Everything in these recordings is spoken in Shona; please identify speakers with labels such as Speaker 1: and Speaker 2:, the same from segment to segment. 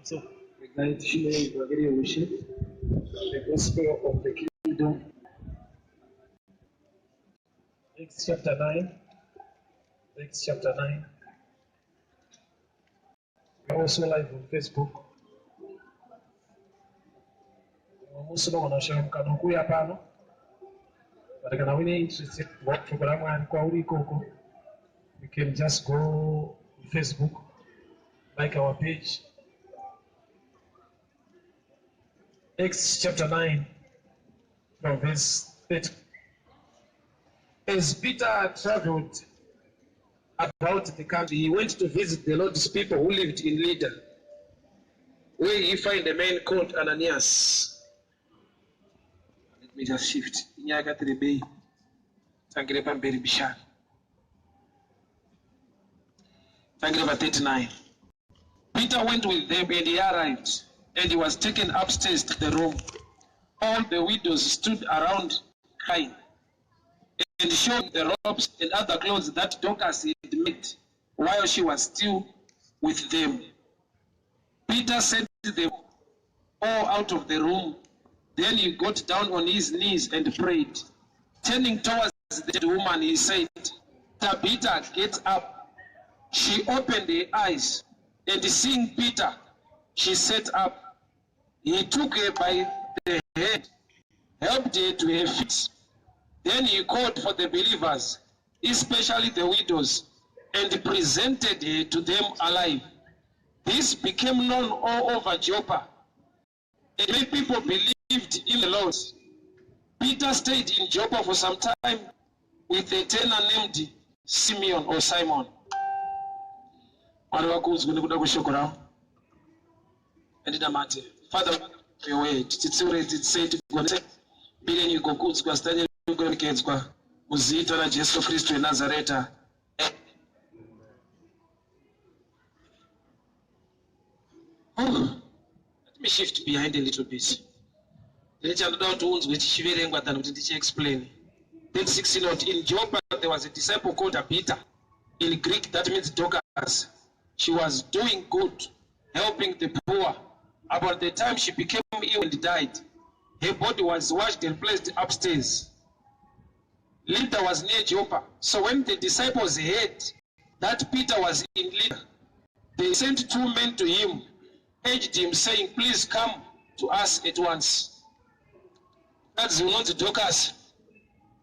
Speaker 1: So,
Speaker 2: Regai tishumire vhangeri yeushe, the gospel of the kingdom.
Speaker 1: Acts chapter 9. Acts chapter 9. We are also live on Facebook. Musi unogona kushaya mukana wekuuya pano, but kana uine interest yekuwa shoko raMwari kwauri ikoko, you can just go on Facebook, like our page. Acts chapter 9 from verse 30. As Peter traveled about the country, he went to visit the Lord's people who lived in Lydda, where he found a man called Ananias. Let me just shift. Inyaya yakati rebei. Tangire pamberi bishana. Tangire pa 39. Peter went with them and he arrived and he was taken upstairs to the room. All the widows stood around crying and showed the robes and other clothes that Dorcas had made while she was still with them. Peter sent them all out of the room. Then he got down on his knees and prayed. Turning towards the dead woman, he said, Tabitha, get up. She opened her eyes, and seeing Peter, she sat up. He took her by the hand, helped her to her feet. Then he called for the believers, especially the widows, and presented her to them alive. This became known all over Joppa, and many people believed in the Lord. Peter stayed in Joppa for some time with a tanner named Simeon or Simon. Mwari vakuudzwe nekuda kweshoko ravo. Andinamate. Father, your word. Titsiure, tidzise, tigonese. Mbiri yenyu igokudzwa, zita renyu rigoremekedzwa. Muzita raJesu Kristu weNazareta. Oh, let me shift behind a little bit. Ndine chandoda kuti unzwe chichiverengwa than kuti ndichiexplain. 36 inoti in Joppa there was a disciple called Tabitha. In Greek that means Dorcas. She was doing good, helping the poor. About the time she became ill and died, her body was washed and placed upstairs. Lydda was near Joppa. So when the disciples heard that Peter was in Lydda, they sent two men to him, urged him, saying, Please come to us at once. Mukadzi unonzi Dorcas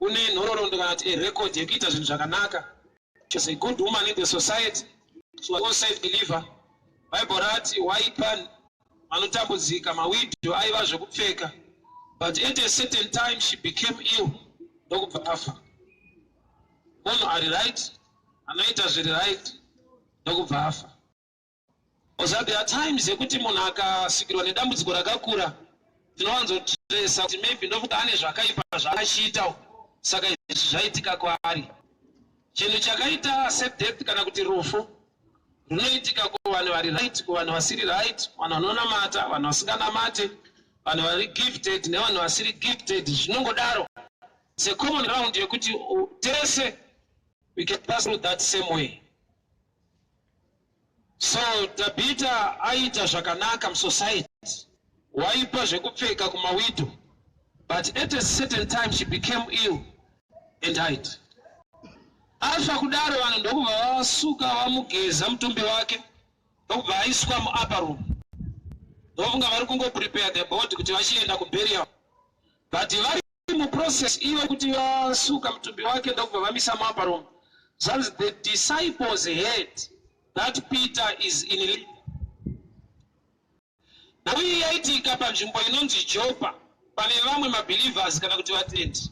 Speaker 1: une nhororondo kana kuti a record yekuita zvinhu zvakanaka. She was a good woman in the society. She was also a believer. Bible rati waipa vanotambudzika mawidow aiva zvekupfeka. But at a certain time she became ill ndokubva afa. Munhu ari right anoita zviri right ndokubva afa. Oza there are times yekuti munhu akasvikirwa nedambudziko rakakura tinowanzotresa kuti maybe ndofunga ane zvakaipa zvaakachiita saka izvi zvaitika kwaari. Chinhu chakaita sedeath kana kuti rufu runoitika kuvanhu vari right, kuvanhu vasiri right, vanhu vanonamata, vanhu vasinganamate, vanhu vari gifted nevanhu vasiri gifted, zvinongodaro. It's a common round yekuti tese we can pass through that same way. So Tabitha aiita zvakanaka musociety, waipa zvekupfeka kumawidow, but at a certain time she became ill and died. Afa kudaro vanhu ndokubva vasuka vamugeza mutumbi wake ndokubva aiswa muupper room. Ndofunga vari kungoprepare the body kuti vachienda kuburial, but vari muprocess iyo kuti vasuka mutumbi wake ndokubva vamisa muupper room. Zvanzi the disciples heard that Peter is in Lydda. Nhau iyi yaitika panzvimbo inonzi Joppa pane vamwe mabelievers kana kuti vatendi.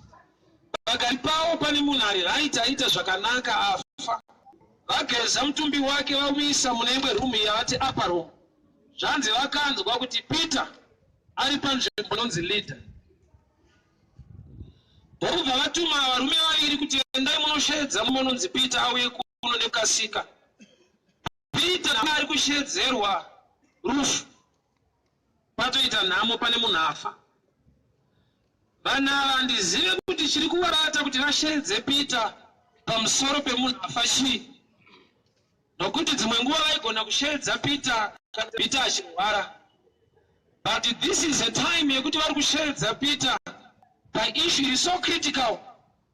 Speaker 1: Pakati pavo pane munhu ari right aita zvakanaka afa. Vageza mutumbi wake vamuisa mune imwe room yavati upper room. Zvanzi vakanzwa kuti Peter ari panzvimbo inonzi Lydda. Ndokubva vatuma varume vaviri kuti endai munosheedza murume unonzi Peter auye kuno nekukasika. Peter ari kusheedzerwa rufu patoita nhamo pane munhu afa. Vanhu ava handizive kuti chiri kuvabata kuti vasheedze Peter pamusoro pemunhu afa chii. Nokuti dzimwe nguva vaigona kusheedza Peter kana Peter achirwara. But this is a time yekuti vari kusheedza Peter paissue iri so critical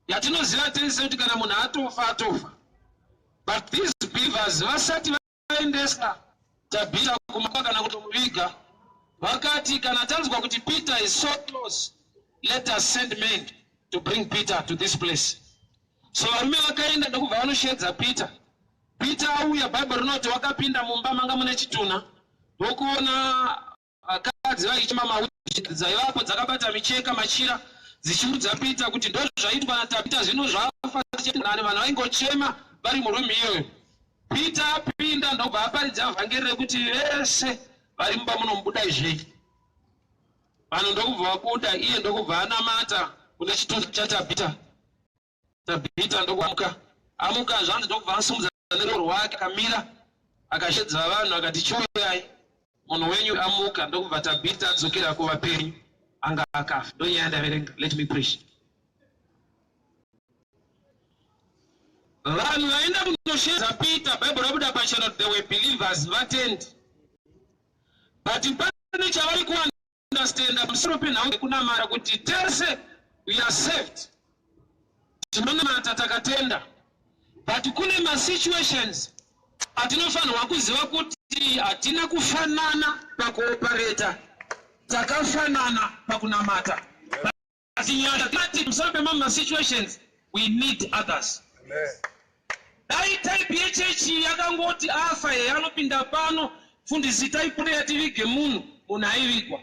Speaker 1: yatinoziva tese kuti kana munhu atofa atofa. But these believers vasati vaendesa Tabitha kumba kana kutomuviga, vakati kana tanzwa kuti Peter is so close, let us send men to bring Peter to this place. So varume vakaenda ndokubva vanosheedza Peter. Peter auya, Bible rinoti wakapinda mumba manga mune chitunha ndokuona vakadzi vaichema mawigi dzaivapo dzakabata micheka machira dzichiudza Peter kuti ndozvaitwa naTabita zvino zvafa nani. Vanhu vaingochema vari murumu iyoyo. Peter apinda ndobva aparidza vhangeri rekuti vese vari mumba muno mubudai zvei. Vanhu ndokubva vabuda, iye ndokubva anamata kune chitunha chaTabita. Tabhita ndokuamuka. Amuka zvanzi ndokubva asimudza neruoko rwake akamira akashedza vanhu akati chiuyai munhu wenyu amuka ndokubva Tabhita adzokera kuvapenyu anga akafa. Ndonyaya ndaverenga. Let me preach. Vanhu vaenda kunoshedza Peter, Bible rabuda pachena kuti they were believers, vatendi. But pane chavari kuwana understand pamusoro penhau yekunamata kuti tese we are saved, tinonamata takatenda, but kune masituations atinofanirwa kuziva kuti hatina kufanana pakuopareta, takafanana pakunamata. But nyasha dzinoti pamusoro pemamwe masituations we need others. Dai type yechechi yakangoti afa yeye anopinda pano fundisi taipureya tivige munhu, munhu aivigwa.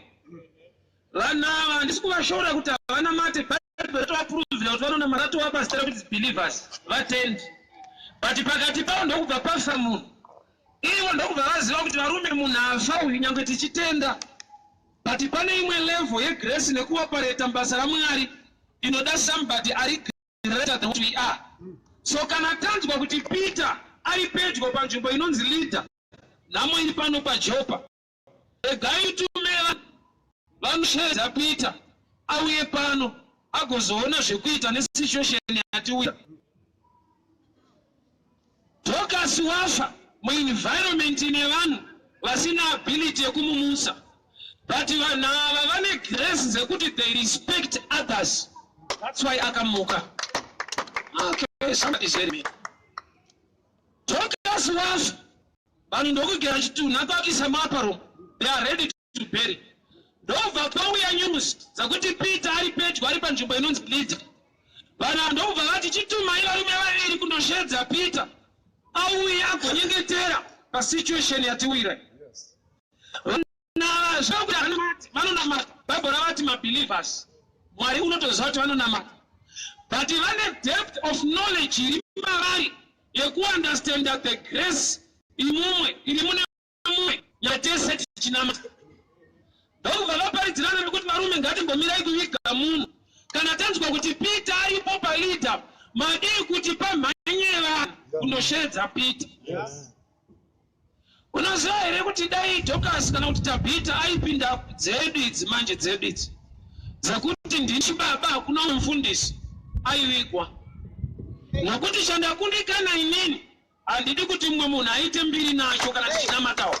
Speaker 1: Vanhu ava handisi kuvashora kuti havana mate, Bible ratovapruvira kuti vanonamata, ratovapa zita rekuti believers, vatendi. But pakati pavo ndokubva pafa munhu, ivo ndokubva vaziva kuti varume munhu afa uyu nyange tichitenda, but pane imwe level yegrace nekuoperata mubasa raMwari inoda somebody ari greater than what we are. So kana tanzwa kuti Peter ari pedyo panzvimbo inonzi Lida, nhamo iri pano paJopa, regai tume vanosheedza Peter auye pano agozoona zvekuita nesituation yatiwira. Dorcas wafa muenvironment ine vanhu vasina ability yekumumutsa, but vanhu ava vane grace dzekuti they respect others, that's why akamuka. Okay, somebody is hearing me. Dorcas wafa, vanhu ndokugera chitunha kwakuisa muupper room, they are ready to bury. Ndobva pauya news dzekuti Peter ari pedyo, ari panzvimbo inonzi Lida. Vanhu ndokubva vati chitumai varume vaviri kundosheedza Peter auye agonyengetera pasituation yatiwira. Vanhu vanonamata, Bible ravati mabelievers, Mwari unotoziva kuti vanonamata, but vane depth of knowledge iri mavari yekuunderstanda the grace imumwe iri mune mumwe yatese tichinamata. Ndokubva vaparidzirana nekuti varume ngatimbomirai kuviga munhu, kana tanzwa kuti Peter aripo paLida, madii kuti pamhanye vanhu kundosheedza Peter? Unoziva here kuti dai Dorcas kana kuti Tabhita aipinda dzedu idzi manje, dzedu idzi dzekuti ndini baba hakuna mufundisi, aivigwa? Nokuti chandakundikana inini handidi kuti mumwe munhu aite mbiri nacho kana tichinamatawo.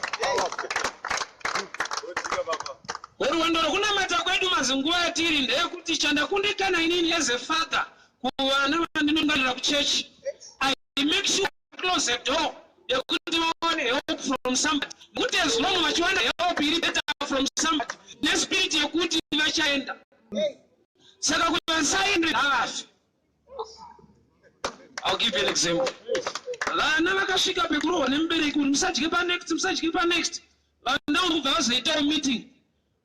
Speaker 1: Rwendo rwekunamata kwedu mazinguva yatiri ndeyekuti chandakundikana inini as a father kuvana vandinongarira kuchechi, I make sure close the door yekuti vawane help from somebody, nekuti as long vachiwana help iri better from somebody nespirit yekuti vachaenda, saka kuti vasaende ngavafe. I'll give you an example. Vana vakasvika pekurohwa nemubereki kuti musadye panext, musadye panext. Vana kubva vazoitawo meeting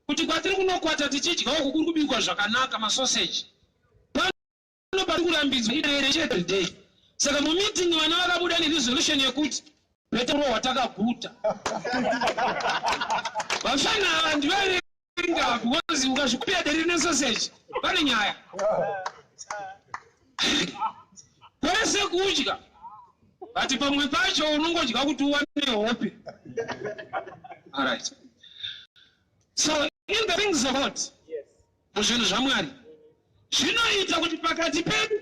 Speaker 1: kuti kwatiri kunokwata tichidya uku kuri kubikwa zvakanaka masoseji, pano pari kurambidzwa idere every day. Saka mumeeting vana vakabuda neresolution yekuti better kurohwa takaguta. Vafana ava ndivaverenga because ukazvikupira dere nesoseji pane nyaya kwese kudya, but pamwe pacho unongodya kuti uwane hope. Alright, so in the things of God, muzvinhu zvaMwari, zvinoita kuti pakati pedu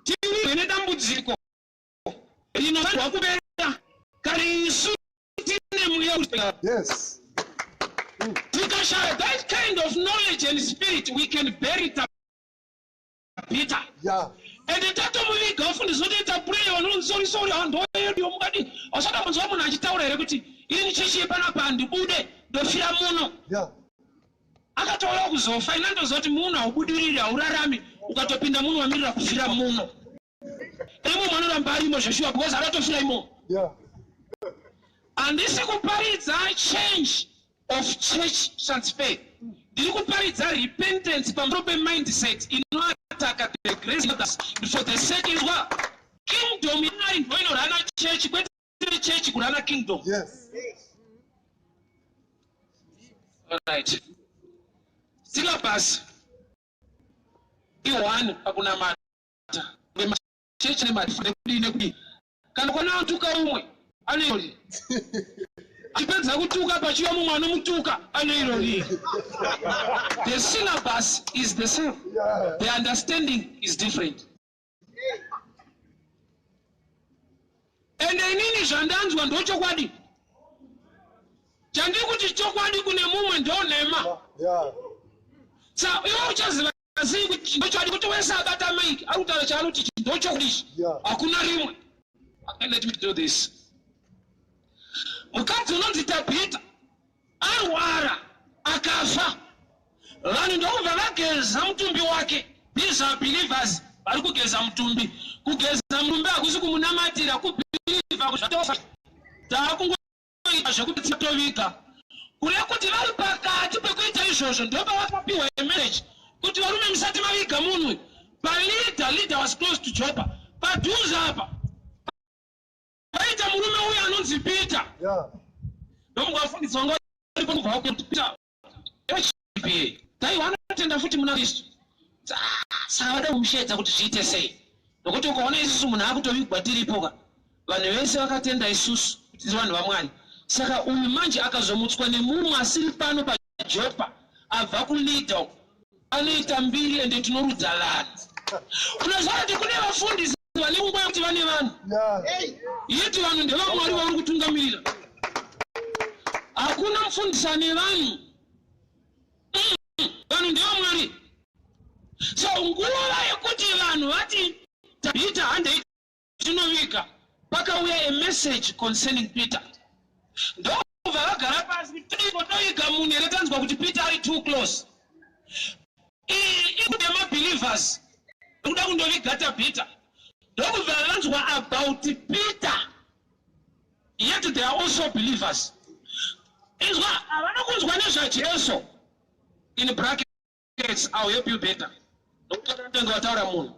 Speaker 1: tiwirwe nedambudziko rinofanirwa kupera. Isu tine mweya. Tikashaya that kind of knowledge and spirit, we can bury Tabitha. Ende tatomuviga, ufundisi utoita prayer, vanonzi, "Sorry, sorry, hando yedu yomukadi." Ausada kunzwa munhu achitaura here kuti, "Ini chechi yepanapa handibude, ndofira muno"? Akatouya kuzofa. Ina ndoziva kuti muno haubudiriri, haurarami. Ukatopinda muno, wamirira kufira muno. Imo munoramba arimo zveshuwa because akatofira imomo. Handisi kuparidza change of church transfer, ndiri kuparidza repentance pamusoro pemindset inoataka the grace others for the sake izwa kingdom yaMwari ndo inorana church, kwete church kurana kingdom. Alright, syllabus i1 pakunamata chechi nekudii nekudii. Kana kwana atuka umwe, ane irori. Achipedza kutuka, pachiuya mumwe anomutuka, ane irori. The syllabus is the same. The understanding is different. Ende inini zvandanzwa ndochokwadi. Chandiri kuti chokwadi kune mumwe ndonhema. Sa iwe uchaziva sei kuti ndochokwadi, kuti wese abata mic ari kutaura chaanoti ichi ndochokwadi ichi? Hakuna rimwe. Okay, let me do this. Mukadzi unonzi Tabhita arwara, akafa. Vanhu ndokubva vageza mutumbi wake. These are believers vari kugeza mutumbi. Kugeza mutumbi hakusi kumunamatira, kubhilivha kuzvatofa. Taakungoita zvekuti toviga. Kure kuti vari pakati pekuita izvozvo, ndopavakapiwa message kuti, "Varume, musati maviga munhu paLidha." Lidha was close to Joppa. Padhuze apa paita murume uyu anonzi Peter. Ndomukafundisi wanga aripo kubva kuti Peter echipa dai vanotenda futi muna Kristu. Saka vada kumushedza kuti zviite sei, nokuti ukaona isusu munhu akutovigwa tiripo ka, vanhu vese vakatenda isusu kuti tiri vanhu vaMwari. Saka uyu manje akazomutswa nemumwe asiri pano paJopa, abva kuLidha uko, anoita mbiri ende tinorudza vanhu. Unoziva kuti kune vafundisi vane pfungwa yekuti vane vanhu, yeti vanhu ndevamwari vauri kutungamirira. Hakuna mufundisi ane vanhu. Vanhu ndevamwari. So nguva yekuti vanhu vati, "Tabita, handei tinoviga," pakauya a message concerning Peter. Ndobva vagara pasi, toiko toiga munhu here? Tanzwa kuti Peter ari too close. Iyi ikuti yemabelievers ikuda kundoviga Tabita. Ndokubva vanzwa about Peter, yet they are also believers. Inzwa, havana kunzwa nezvaJesu. In brackets, I'll help you better, nokuti tanga wataura munhu.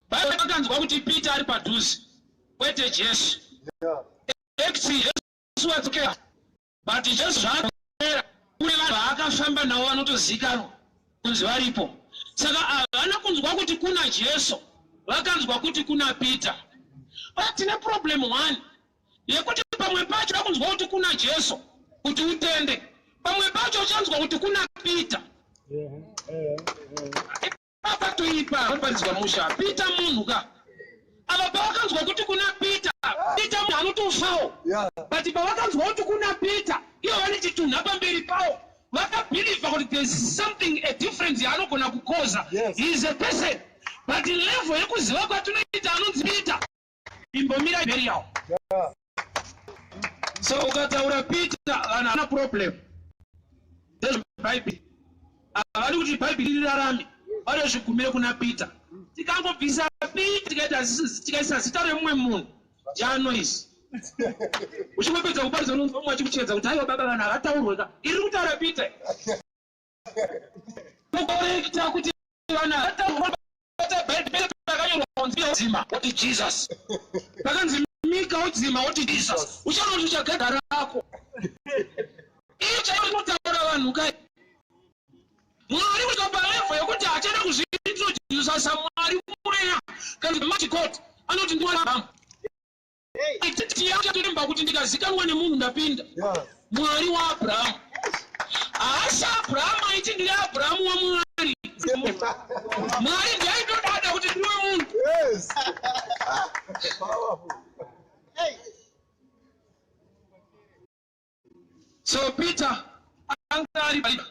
Speaker 1: Bhaibheri vakanzwa kuti Peter ari padhuze, kwete Jesu. Acts, Jesu wadzokera, but Jesu zvaadzokera kune vanhu vaakafamba navo vanotozikanwa kunzi varipo. Saka havana kunzwa kuti kuna Jesu, vakanzwa kuti kuna Peter. But tine problem one yekuti pamwe pacho da kunzwa kuti kuna Jesu kuti utende, pamwe pacho uchanzwa kuti kuna Peter. Patoipa paridzwa musha. Peter munhu ka. Ava pavakanzwa kuti kuna Peter, Peter munhu anotofawo. But pavakanzwa kuti kuna Peter, ivo vane chitunha pamberi pavo, vakabhilivha kuti there is something, a difference yaanogona kukoza. He is a person, but level yekuziva kwatinoita anonzi Peter imbomira burial. So ukataura Peter, vanhu havana problem. Ndezvebhaibheri, havadi kuti bhaibheri rirarame, vanozvigumire kuna Peter. Tikangobvisa Peter, tikaisa zita remumwe munhu, janoise. Uchingopedza kuparidza, unonzwa mumwe achikuchedza kuti, "Aiwa baba, vanhu havataurwe ka, iri kutaura Peter." Kukorekta kuti vanhu havataurwe, bhaibheri rakanyorwa kunzi dzima, woti Jesus. Pakanzi Mika wodzima, woti Jesus. Uchaona kuti uchagada rako. Iyo chaiyo inotaura vanhu kai. Mwari kusvika palevel yekuti hachada kuzviintrodusa saMwari mweya kana magic god, anoti, "Ndimwari Abrahamu." Identity yake torimba kuti ndikazikanwa nemunhu, ndapinda. Mwari waAbrahamu. Haasi Abrahamu aiti, "Ndiri Abrahamu waMwari." Mwari ndiaitodada kuti, "Ndiri wemunhu."
Speaker 3: Yes. Powerful.
Speaker 1: So Peter anga ari paLida,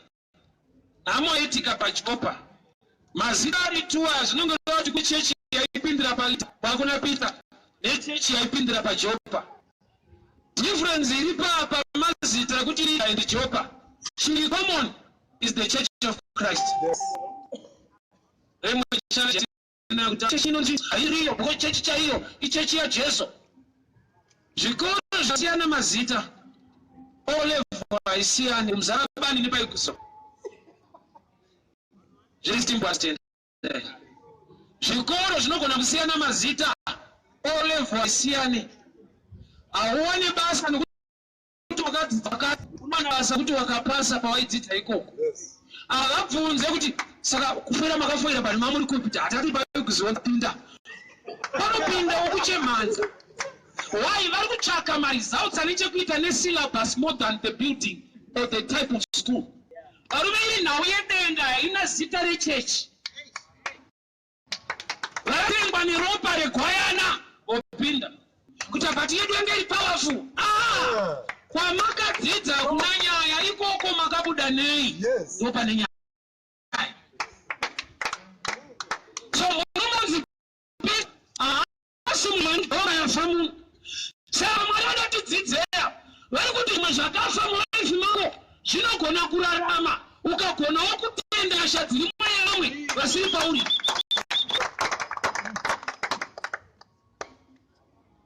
Speaker 1: nhamo yaitika paJopa. Mazita ari tuwa zvinongoreva kuti kuchechi yaipindira paLida kwakuna Peter nechechi yaipindira paJopa. Difference iri papa mazita ekuti Lida and Jopa. Chiri common is the Church of Christ. Rimwe challenge kuti chechi inonzi hairiyo because chechi chaiyo ichechi yaJesu. Zvikoro zvasiyana mazita, O level haisiyani, muzarabani nepaiguso. Zviri simple as Zvikoro zvinogona kusiyana mazita, O level haisiyani. Hauwane basa nekuti wakadzidza wakati, unowana basa kuti wakapasa pawaidzidza ikoko. Havabvunze kuti saka kufera makafoira but mamuri kupi hatati paikuziva pinda. Panopinda wokuchemhanza. Why vari kutsvaka maresults ane chekuita nesyllabus more than the building or the type of school. Varume, iri nhau yedenga haina zita rechechi. Vakatengwa neropa regwayana vopinda. Kuti but yedu yange iri powerful. Ah! Kwamakadzidza kuna nyaya ikoko makabuda nei?
Speaker 3: Yes.
Speaker 1: Ndopane nyaya. So murume haasi munhu yafa munhu. Saka Mwari vanotidzidzea vari kuti zvimwe zvakafa mulife mako zvinogona kurarama ukagonawo kutenda hasha dziri mune vamwe vasiri pauri.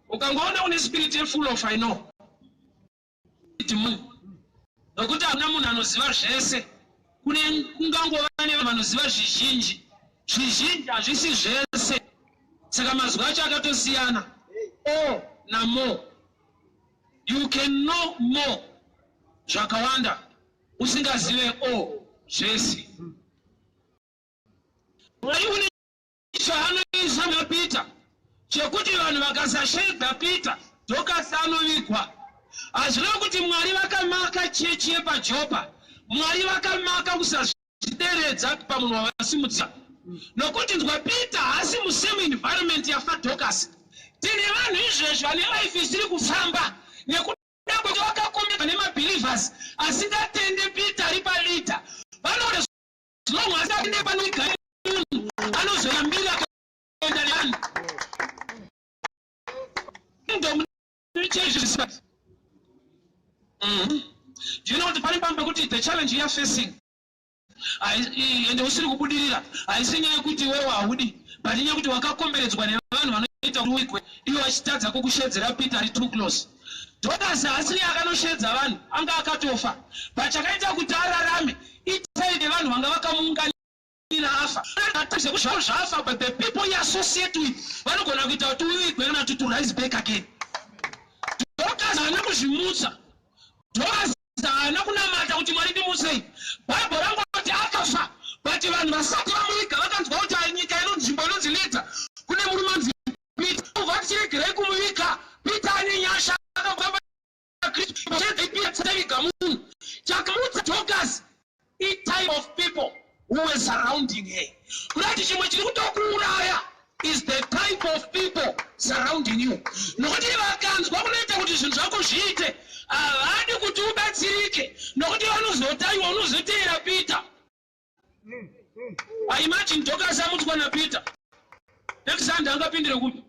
Speaker 1: Ukangoona une spirit yefull of I know demon, nokuti hakuna munhu anoziva zvese. Kune kungangova nevanhu vanoziva zvizhinji, zvizhinji hazvisi zvese. Saka mazwi acho akatosiyana, o namo. You can know more, zvakawanda, usingazive o zvese. Mwari une chaanoisa naPeter chekuti vanhu vakasashedza Peter, Dorcas anovigwa. Hazvina kuti Mwari vakamaka chechi yepaJopa. Mwari vakamaka kusazvideredza pamunhu wavasimudzira, nokuti nzwa, Peter haasi musame environment yafa Dorcas. Tine vanhu izvezvi vane life isiri kufamba nekuda kwekuti vakakomedzwa nemabelievers asingatende Peter ari paLida. Vanoona long asatende panoigara munhu anozoyambira kuenda nevanhu. Kingdom nechezvisa. Do you know kuti pane pamwe pekuti the challenge you are facing ende usiri kubudirira haisi nyaya yekuti iwewe haudi, but inyaya yekuti wakakomberedzwa nevanhu vanoita kuti uigwe iwe vachitadza kukushedzera Peter ari too close. Dorcas haasiri akanoshedza vanhu, anga akatofa, but chakaita kuti ararame itype yevanhu vanga vakamuunganira afa. Zvavo zvafa, but the people you associate with vanogona kuita kuti uigwe kana kuti to rise back again. Dorcas haana kuzvimutsa. Dorcas haana kunamata kuti Mwari ndimutsei. Bhaibheri rangoti akafa, but vanhu vasati vamuviga vakanzwa kuti nyika ino, nzvimbo inonzi Lida, kune murume anzi Peter. Ubva tichiregerai kumuviga, Peter ane nyasha, akafamba Kristu. Peter munhu chakamutsa Dorcas itype of people who were surrounding her. Kurati chimwe chiri kutokuuraya is the type of people surrounding you, nokuti vakanzwa kunoita kuti zvinhu zvako zviite, havadi kuti ubatsirike, nokuti vanozotaiwa unozoteera Peter. I imagine Dorcas amutswa naPeter, next Sunday angapindire kupi?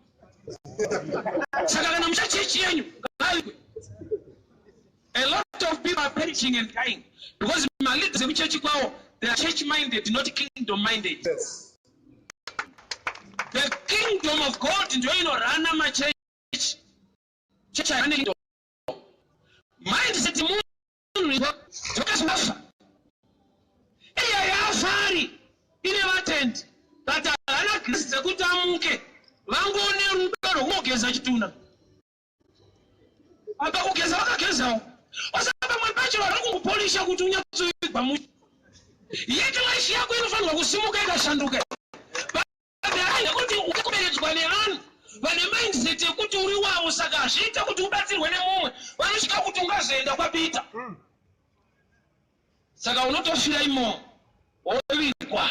Speaker 1: Saka kana muchachechi yenyu ngaivigwe. A lot of people are perishing and dying because maleaders ekuchechi kwavo, they are church minded, not kingdom minded. The kingdom of God ndio inorana machechi. Chechi hairane kingdom. Mindset munhu Dorcas wafa, iya yaafari ine vatendi, but havana grace dzekuti amuke. Vangone rudo rwekungogeza chitunha apa, kugeza vakagezawo. Osa pamwe pacho vari kungopolisha kuti unyatsovigwa mushe, yet life yako inofanirwa kusimuka ikashanduka nekuti ukakomberedzwa nevanhu vane mindset yekuti uri wavo. Saka hazviite kuti ubatsirwe nemumwe, vanosvika kuti ungazoenda kwaPeter. Saka unotofira imomo wovigwa.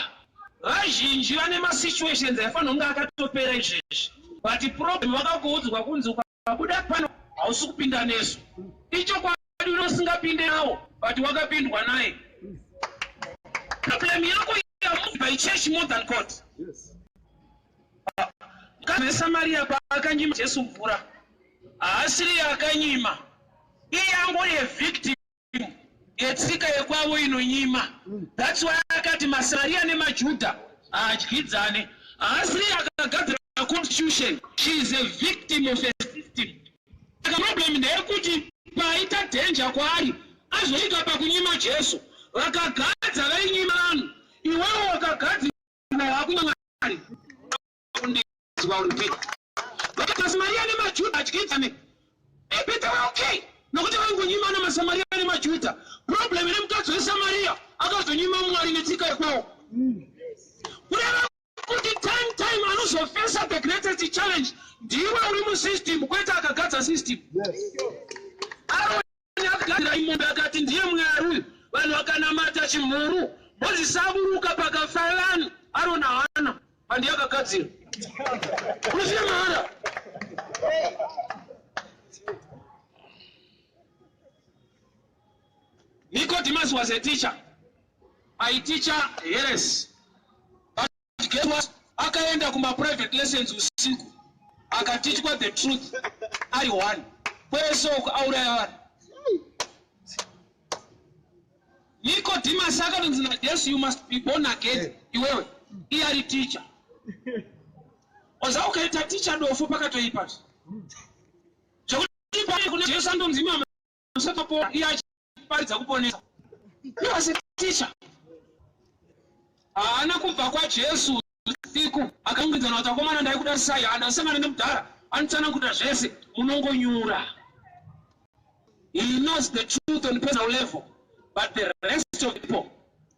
Speaker 1: Vazhinji vane masituations aifanira kunge akatopera izvezvi, but problem vakakuudzwa kunzi ukabuda pano hausi kupinda nesu. Ichokwadi. Unosingapinde nawo, but wakapindwa naye. Problem yako, you are moved by church more than God. Mukadzi weSamariya paakanyima Jesu mvura, haasiri akanyima, iye angori yevictim yetsika yekwavo inonyima. That's why akati maSamaria nemaJudha haadyidzane. Haasiri akagadzira constitution. She is a victim of a system. Saka problem ndeyekuti paita danger kwaari, azosvika pakunyima Jesu. Vakagadza vainyima vanhu, iwewo wakagadzirwa wakunyima Mwari. Vakati nemaJudha adyidzane, maybe they were okay nokuti vaingonyima namaSamariya nemaJudha. Problem nemukadzi weSamariya, akazonyima Mwari netsika yekwawo. Kureva kuti time anozofesa the greatest challenge ndiwe uri musystem, kwete akagadza system. Aroni akagadzira imombe, akati ndiye Mwari uyu. Vanhu vakanamata chimhuru. Mozisi aburuka, pakafa vanhu, Aroni haana handiye akagadzira. Unoziva mahara. Nicodemus was a teacher, aiteacher heresy, but guess what? Akaenda kumaprivate lessons usiku, akatichwa the truth ari one. Kwese uku auraya vanhu. Nicodemus akatonzi naJesu, "You must be born again." Iwewe, iye ari teacher. Oza ukaita teacher dofo, pakatoipa zvekuti pane kuna Jesu andonzi, "Imama musatopona," iye achiparidza kuponesa. He was a teacher. Haana kubva kwaJesu siku akaungidzana kuti, "Akomana, ndaikudarisai, handasangana nemudhara anotsanangurira zvese, munongonyura." He knows the truth on personal level, but the rest of the people,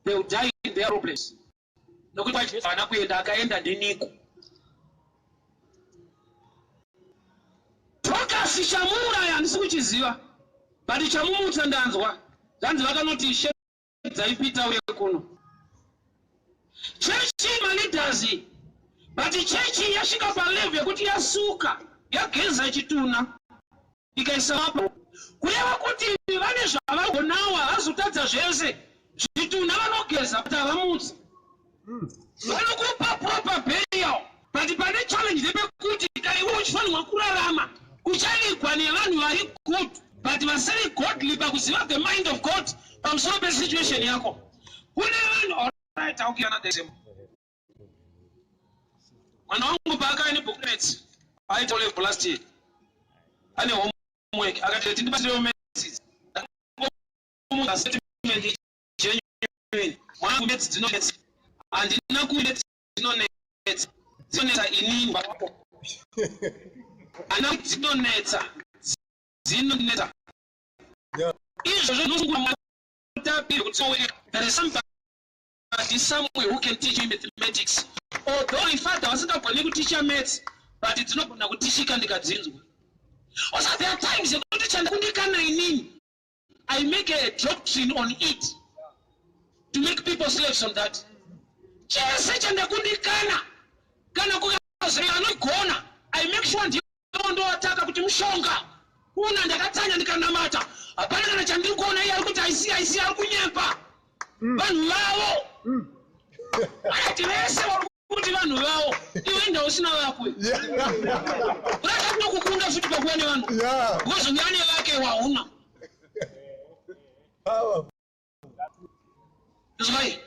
Speaker 1: they will die in their problems, nokuti kwaJesu haana kuenda. Akaenda ndiniko. Dorcas chamuuraya handisi kuchiziva, but chamumutsa ndanzwa. Zvanzi vakanoti, "Shedzai Peter uye kuno." Chechi maleaders, but chechi yasvika palevel yekuti yasuka, yageza chitunha, ikaisa vapo. Kureva kuti vane zvavagonawo, havazotadza zvese. Zvitunha vanogeza, but havamutsi. Vanokupa proper burial, but pane challenge ndepekuti kaiwe uchifanirwa kurarama, uchavigwa nevanhu vari good but vasiri godly pakuziva the mind of God pamusoro pesituation yako. Kune vanhu, alright, I'll give another example. Mwana wangu paakauya nebhuku remaths, aita level last year, ane homework, akati, "Tindibatsirewo maths." Statement genuine, "Mwanangu, maths dzinonetsa." Handina ku maths dzinonetsa, dzinonetsa inini handina. Dzinonetsa, dzinonetsa. Izvozvo zvinosungura mutapiri kuti there is somebody somewhere who can teach me mathematics. Although my father vasingagoni kuticha maths, but dzinogona kutichika ndikadzinzwa. Also, there are times yekuti chandakundikana inini, I make a doctrine on it to make people slaves on that. Chese chandakundikana, kana kukazoya anogona, I make sure ndiyo ndowataka kuti mushonga una. Ndakatsanya, ndikanamata, hapana kana chandiri kuona. Iye ari kuti aisi aisi, ari kunyepa. Vanhu vavo akati vese vari kuti vanhu vavo, iwe ndausina vako. Urada kunokukunda futi pakuva nevanhu because uya nevake wauna.
Speaker 3: Powerful.
Speaker 1: Izwai,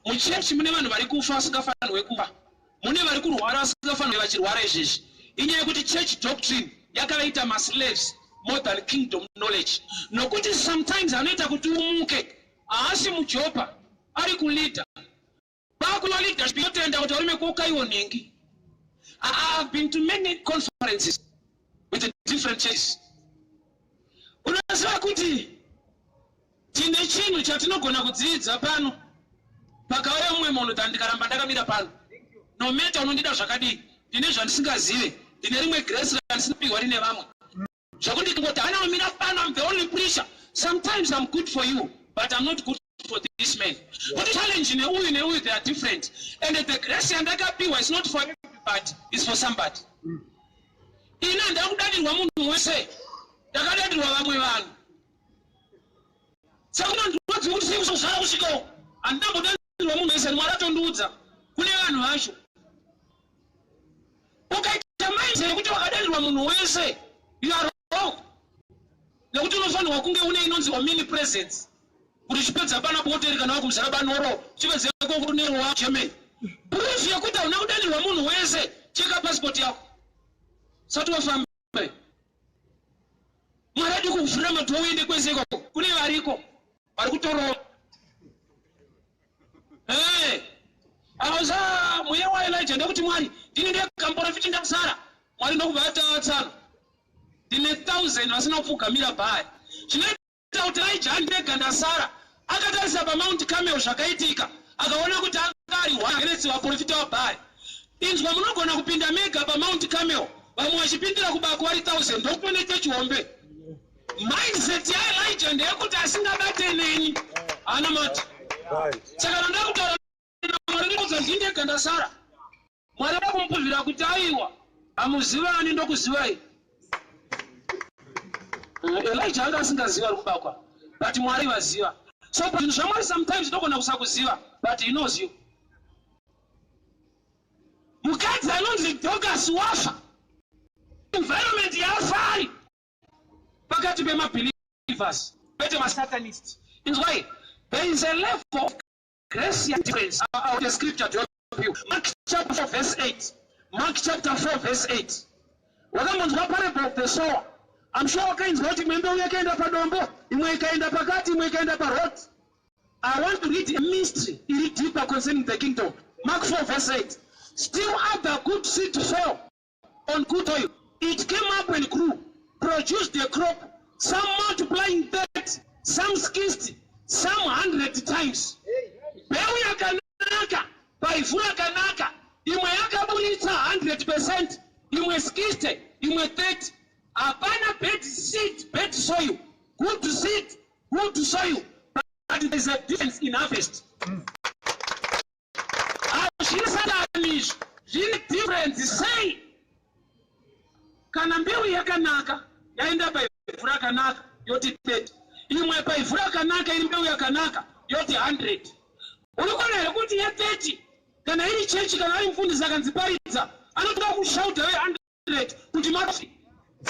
Speaker 1: muchechi mune vanhu vari kufa vasingafanirwe kufa, mune vari kurwara vasingafanirwe vachirwara. Izvezvi inyaya yekuti church doctrine yakavaita maslaves more than kingdom knowledge, nokuti sometimes anoita kuti umuke haasi muJopa, ari kuleader pakuva leadership inotenda kuti varume kokaiwo nhingi. I have been to many conferences with the different churches. Unoziva kuti tine chinhu chatinogona kudzidza pano. Pakauya mumwe munhu, than ndikaramba ndakamira pano, no matter unondida zvakadii, ndine zvandisingazive, ndine rimwe grace randisinapiwa rine vamwe, zvokuti ndingoti hana umira pano, I'm the only preacher. Sometimes I'm good for you, but I'm not good for this man. Kuti challenge neuyu neuyu, they are different, and the grace yandakapiwa is not for everybody, is for somebody. Ini handida kudadirwa munhu wese, ndakadadirwa vamwe vanhu. Saka unondirwadziwa kuti sei kuzozvara kusvika uko. Handina kumbodanirwa munhu wese, Mwari atondiudza kune vanhu vacho. Ukaita mindset yekuti wakadanirwa munhu wese, you are wrong. Nekuti unofanirwa kunge une inonzi omnipresence. Kuti uchipedza pana Boteri kana wakumuzara Banoro, uchipedza ikoko une wa Germany. Proof yekuti hauna kudanirwa munhu wese, cheka passport yako. Sati wafamba. Mwari adi kuvhurira madhoo uende kwese ikoko. Kune variko vari kutorova. Hey, auza mweya waElijah ndekuti Mwari ndini ndega muprofiti ndasara. Mwari ndokubva atatsana. Ndine 1000 vasina kupfugamira Bhaari. Zvinoita kuti Elijah ndega ndasara. Akatarisa paMount Carmel zvakaitika akaona kuti anga ari hwaheresi vaprofita vaBhaari. Inzwa, munogona kupinda mega paMount Carmel vamwe vachipindira kubako vari 1000 ndokupone chechi hombe. Mindset yaElijah ndeyekuti asingabate neni haana mati. Saka ndoda kutaura naMwari ndikudza ndini ndega ndasara. Mwari ada kumupuvira kuti aiwa hamuzivani ndokuzivai. Elijah anga asingaziva ari kubakwa but Mwari vaziva. So zvinhu zvaMwari sometimes tinogona kusakuziva but he knows you. Mukadzi anonzi Dorcas wafa. Environment yaafa ari pakati pemabelievers kwete masatanist. Inzwai, there is a level of grace ya difference. Out the scripture to help you. Mark chapter 4 verse 8. Mark chapter 4 verse 8. Wakambonzwa parable of the sower. I'm sure wakainzwa kuti imwe mbeu yakaenda padombo, imwe ikaenda pakati, imwe ikaenda paroad. I want to read a mystery iri deeper concerning the kingdom. Mark 4 verse 8. Still other good seed fell on good soil. It came up and grew, produced a crop, some multiplying 30, some 60, some 100 times. Mbeu yakanaka paivhu rakanaka, imwe yakaburitsa 100%, imwe 60, imwe 30. Hapana bad seed, bad soil, good seed, good soil, but there is a difference in harvest. Hazvina satani izvi, zvine difference sei? Kana mbeu yakanaka yaenda paivhu rakanaka yoti 30, imwe paivhu rakanaka iri mbeu yakanaka yoti 100. Uri kuona here kuti ye30 kana iri chechi, kana ari mufundisi akanzi paridza, anotoda kushauta ve100 kuti mafi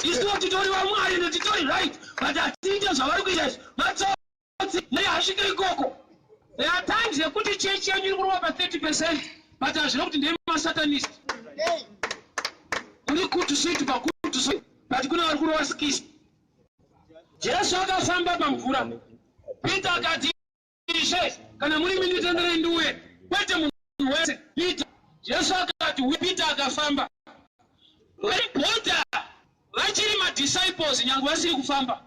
Speaker 1: isu titori vaMwari ende titori right, but hatiite zvavari kuita izvi, matsotsi nehasvike ikoko. There are times yekuti chechi yenyu iri kurova pa30%, but hazvina kuti ndemasatanist. Kuri good seed pagood soil, but kune vari kurova 60. Jesu akafamba pamvura. Peter akati, Ishe, kana muri imi nditenderei ndiuye. Kwete munhu wese. Peter. Jesu akati, Peter akafamba. Vaibhodha vachiri madisciples nyange vasiri kufamba.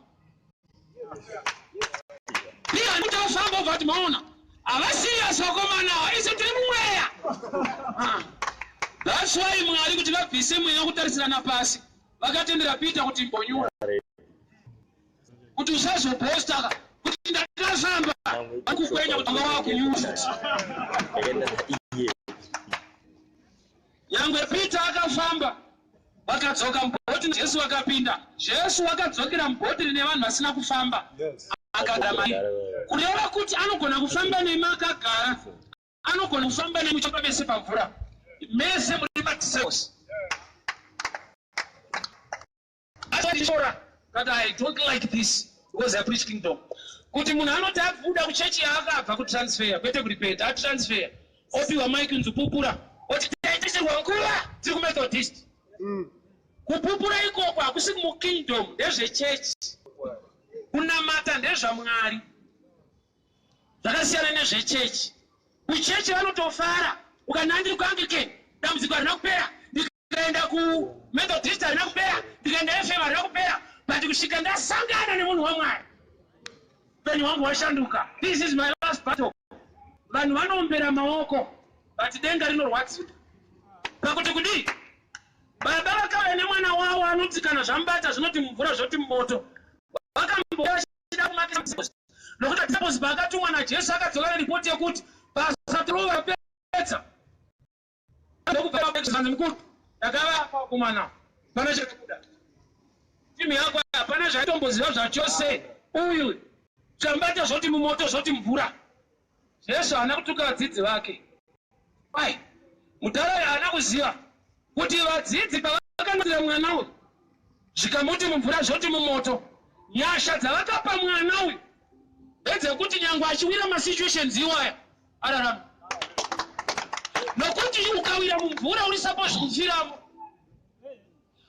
Speaker 1: Peter anokuti afamba obva ati maona havasirias vakomana ava, isu tiri mumweya. That's why Mwari kuti vabvise mweya wekutarisirana pasi vakatendera Peter kuti mbonyura kuti usazoboasta kuti ndakafamba, vakukwenya kuti wanga wakunyura. Nyangwe Peter akafamba, vakadzoka mubhoti, Jesu akapinda. Jesu akadzokera mubhoti rine vanhu vasina kufamba, akagara mairi. Kureva kuti anogona kufamba nemi akagara, anogona kufamba nemi muchifamba mese pamvura, mese muri madisciples. Achora kati, I don't like this because I preach kingdom. Kuti munhu anoti abuda kuchechi yaakabva, kutransfer kwete kuripeta, atransfer, opiwa mike kunzi pupura, oti taitisirwa nguva tiri kuMethodist. Kupupura ikoko hakusi mukingdom, ndezvechechi. Kunamata ndezvaMwari, zvakasiyana nezvechechi. Kuchechi vanotofara ukanzi ndiri kuAnglican, dambudziko harina kupera, ndikaenda kuMethodist harina kupera, ndikaenda FM harina kupera, but kusvika ndasangana nemunhu waMwari upenyu hwangu hwashanduka. This is my last battle. Vanhu vanoombera maoko, but denga rinorwadziwa pakuti kudii? Baba vakauya nemwana wavo anoti kana zvamubata zvinoti mumvura zvoti mumoto. Vakamboda kumakisa nokuti disciples paakatumwa naJesu akadzoka neripoti yekuti basa tirova pedza, ndokubva mukuru ndakava kumana pana chakabuda timu yako hapana zvaitomboziva zvachose uyu. Chambata zvoti mumoto zvoti mvura. Jesu haana kutuka vadzidzi vake. Why? Mudhara uyu haana kuziva kuti vadzidzi pavakanatira mwana uyu zvikamuti mumvura zvoti mumoto. Nyasha dzavakapa mwana uyu ndedzekuti nyangwe achiwira masituations iwaya ararama. Nokuti ukawira mumvura uri supposed kufiramo.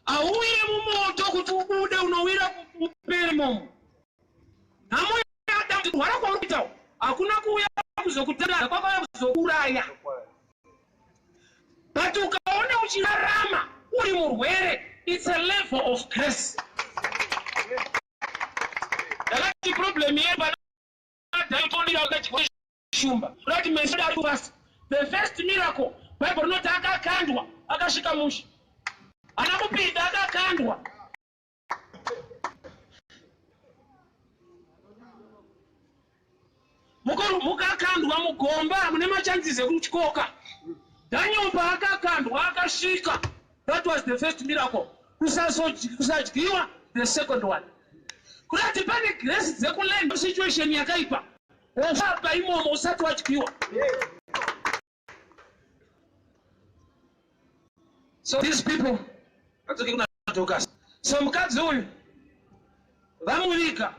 Speaker 1: Hauwire mumoto kuti ubude, unowira kuti upere momo. Nhamo yaDamu kurwara kwauri kuita hakuna kuuya kuzokutandadza, kwakauya kuzokuuraya. But ukaona uchirarama uri murwere, it's a level of grace. Ndakati problem yedu pana Daitonira wakadyiwa shumba. Right meso ari kuvasa. The first miracle, Bible rinoti akakandwa akasvika mushe. Ana kupinda akakandwa. Mukuru mukakandwa mugomba mune machances ekutyoka. Daniel paakakandwa akasvika. That was the first miracle. Kusadyiwa the second one. Kurati pane grace dzekuland situation yakaipa. Wofamba imomo usati wadyiwa. So these people adzoke kuna Dorcas. So mukadzi uyu vamuviga,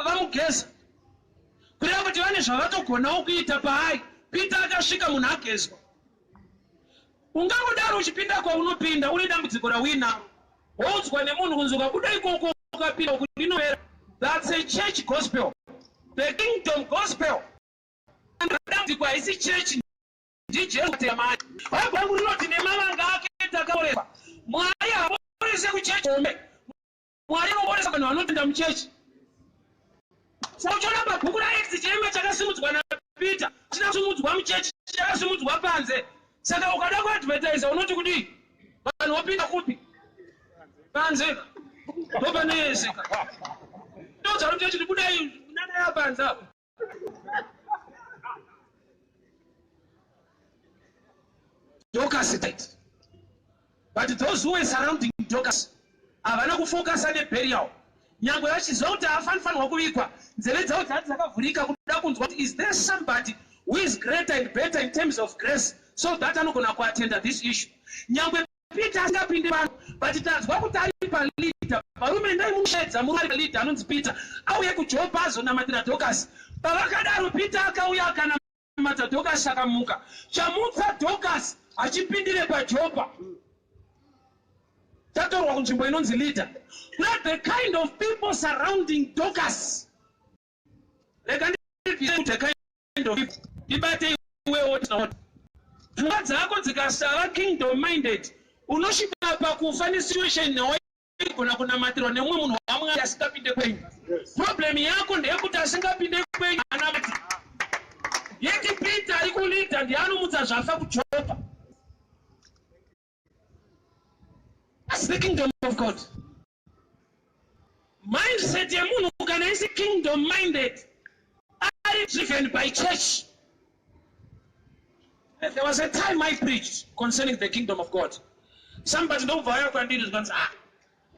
Speaker 1: vamugeza. Kureva kuti vane zvavatogonawo kuita paai. Peter akasvika munhu agezwa. Ungangodaro uchipinda kwaunopinda une dambudziko rauinaro. Woudzwa nemunhu kunzi ukabuda ikoko ukapinda uku rinopera. That's a church gospel. The kingdom gospel. Dambudziko haisi church ndiJesu mani. Bhaibheri rangu rinoti nemavanga ake takaporeswa. Mwari haaporese kuchechi hombe. Mwari anoporesa vanhu vanotenda muchechi. Saka uchiona pabhuku raActs chirema chakasimudzwa naPeter china kusimudzwa muchechi chakasimudzwa panze. Saka ukada kuadvertisa unoti kudii? Vanhu vopinda kupi? Panze. Ndopane yese. Ndodza kuti chiti budai nana yapanze apo. Dorcas died. But those who were surrounding Dorcas havana kufokasa neburial. Nyangwe vachiziva kuti haafanifanirwa kuvigwa, nzeve dzavo dzati dzakavhurika kuda kunzwa kuti is there somebody who is greater and better in terms of grace so that anogona kuattenda this issue. Nyangwe Peter asingapinde pano but tanzwa kuti ari paleader varume endai munoshedza murume ari paleader anonzi Peter auye kuJopa azonamatira Dorcas. Pavakadaro Peter akauya akanamata Dorcas akamuka. Chamutsa Dorcas hachipindire paJopa. Tatorwa kunzvimbo inonzi leader. Not the kind of people surrounding Dorcas. Rega ndibvise the kind of people. Ndibate iwewo tinaona. Pfungwa dzako dzikasava kingdom minded unosvika pakufa nesituation yawaigona kunamatirwa nemumwe munhu waMwari asingapinde kwenyu. Problem yako ndeyekuti asingapinde kwenyu haanamati. Yeti Peter ari kuleader ndiye anomutsa zvafa kuJopa. That's the kingdom of God. Mindset yemunhu kana isi kingdom minded ari driven by church. There was a time I preached concerning the kingdom of God. Somebody ndokubva vauya kwandiri zvikanzi ah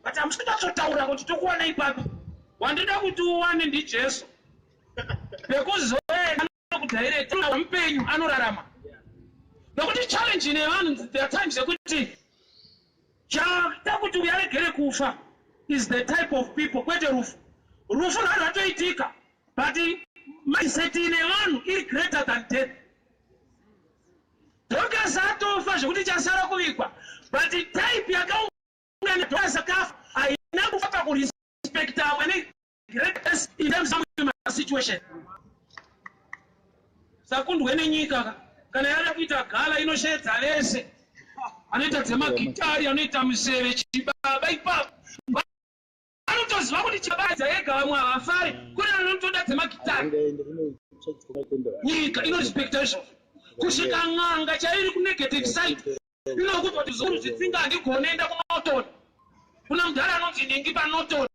Speaker 1: but hamusi kunyatsotaura kuti tokuwana ipapi. Wandida kuti uwane ndiJesu. Pekuzoenda kudirect mupenyu anorarama. Nokuti challenge ine vanhu there are times yekuti chaita kuti uyu aregere kufa is the type of people kwete rufu. Rufu rwari rwatoitika but mindset ine vanhu iri greater than death. Dorcas atofa zvekuti chasara kuvigwa but type yakaungana Dorcas akafa haina kufa pakurespecta amwe ne greatness in terms of situation. Sakundwe nenyika ka kana yada kuita gala inosheedza vese anoita dzemagitari anoita museve chibaba ipapo vanotoziva kuti chibaba ega vamwe havafari kune vanotoda dzemagitari nyika inorespecta izvozvo kusvika n'anga chairi kunegative side inokuti kuti zuru zvitsinga handigone enda kunoton kuna mudhara anonzi ningi panoton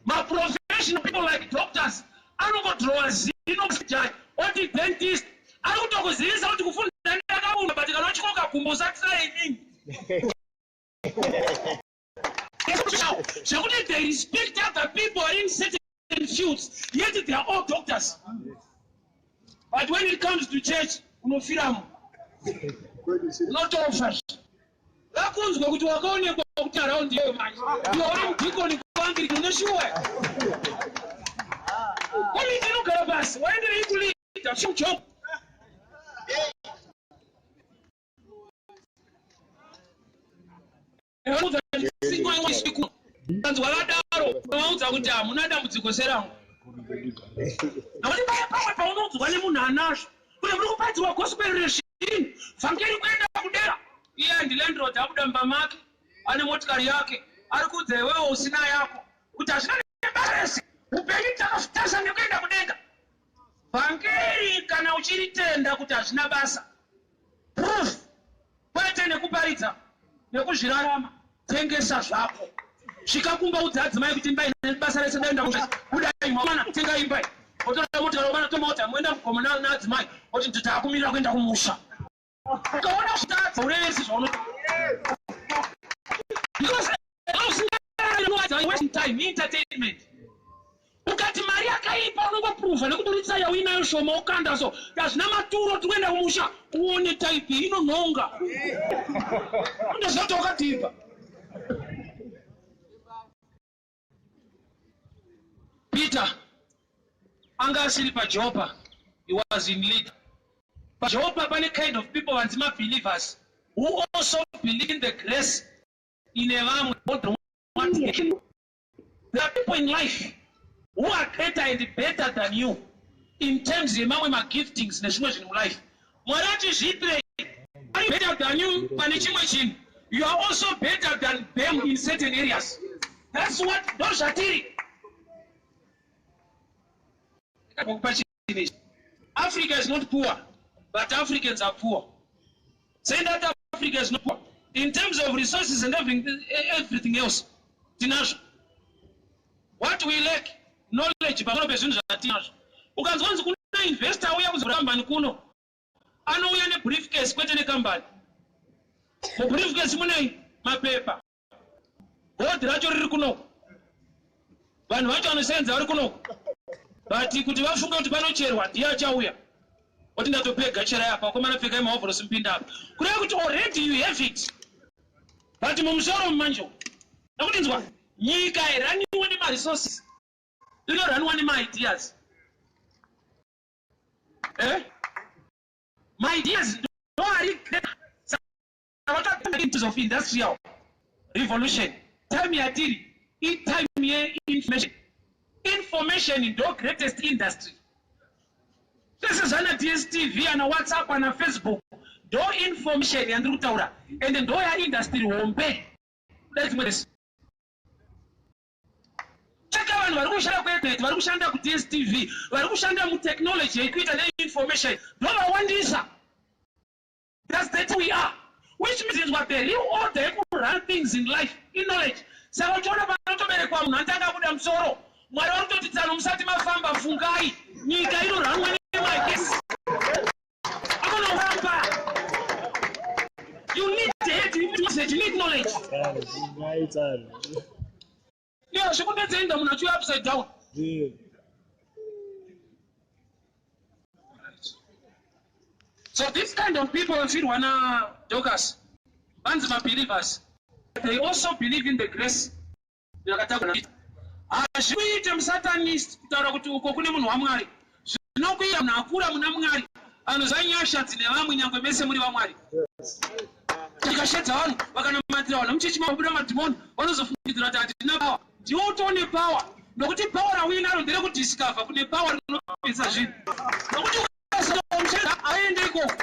Speaker 1: maprofessional people like doctors anongodrowa zino judge oti dentist ari kutokuzivisa kuti kufunda ndakabunda but kana uchikoka gumbo usatira inini zvekuti they respect. fields, yet they are all doctors. But when it comes to church, unofiramo, unotofa. Vakunzwa kuti wakaonekwa kuti around iyoyo manje iwe uri mudhikoni kuAnglican, uneshuwa komiti inogara pasi, waenderei kuleadership job? Kanzwa vadaro, vaudza kuti hamuna dambudziko serangu, nokuti paya pamwe paunonzwa nemunhu anazvo kuti muri kuparidzirwa gospel rezvinhu, vhangeri kuenda kudera, iye ndilandlord, abuda mumba make, ane motikari yake, ari kuudza iwewo usina yako kuti hazvina nebasa rese, upenyu takatarisa nekuenda kudenga. Vhangeri kana uchiritenda kuti hazvina basa, proof kwete nekuparidza, nekuzvirarama. Tengesa zvako, svika kumba, udza adzimai kuti imba ine basa rese, ndaenda kudai, mwana tenga imba, otora motikari, omana tomota, moenda mugomo naadzimai, oti taakumirira kuenda kumusha. Ukaona kutadza, urevesi zvauno, because wasting time, entertainment. Ukati mari yakaipa, unongoprova nekuburitsa yauinayo shoma, ukanda so hazvina maturo, tikuenda kumusha, uone type inonhonga, undoziva kuti wakadhibha. Peter anga asiri paJopa, he was in Lydda. PaJopa pane kind of people vanzi mabelievers who also believe in the grace ine vamwe. There are people in life who are greater and better than you in terms yemamwe magiftings nezvimwe zvinhu mulife. Mwari achizviitirei? Ari better than you pane chimwe chinhu, you are also better than them in certain areas. That's what, ndo zvatiri. Kupa chinhu ichi, Africa is not poor, but Africans are poor. Saying that Africa is not poor in terms of resources and everything else, tinazvo. What we lack, knowledge pamusoro pezvinhu zvatinazvo. Ukanzwa kunzi kuna investor auya kuzovhura kambani kuno, anouya nebriefcase, kwete nekambani. Mubriefcase munei? Mapepa. Gold racho riri kunoko, vanhu vacho vanosenza vari kunoko, but kuti vafunge kuti panocherwa, ndiye achauya oti ndatopega, cherai apa, vakomana, pfekai maovhorosi, mupinda apa. Kureva kuti already you have it, but mumusoro mumanje nekuti nzwa, nyika hairaniwe nemaresources, inoraniwa nemaideas. Eh? Maideas ndo ari greater of industrial revolution. Time yatiri itime yeinformation. Information ndo greatest industry. Zvese zvana DStv, ana WhatsApp, ana Facebook, ndo information yandiri kutaura, ende ndo yaindustry hombe kudai dzimwe dzese. Cheka vanhu vari kushanda kuEconet, vari kushanda kuDStv, vari kushanda mutechnology yekuita neinformation, ndo vawandisa. That's the we are, which means what? The real order yekurun things in life in knowledge. Saka uchiona panotoberekwa munhu anotanga kuda musoro, Mwari vari kutoti tsano, musati mafamba, fungai. Nyika inoranwa nemagesi akonofamba. You need head, you need message, you need knowledge. Yeah, zvikundedzenga munhu achiuya upside down. So this kind of people vafirwa naDorcas vanzi mabelievers. They also believe in the grace yakatakwa. Hazvikuite musatanist kutaura kuti uko kune munhu waMwari. Zvinokuita munhu akura muna Mwari, anoziva nyasha dzine vamwe, nyangwe mese muri vamwari. Tikashedza vanhu, vakanamatira vanhu muchechi mabuda madhimoni, vanozofungidzira kuti hatina power. Ndiwo utone power, nokuti power rauinaro nderekudiscover kune power rinopinza zvinhu, nokuti ukasamushedza aende ikoko.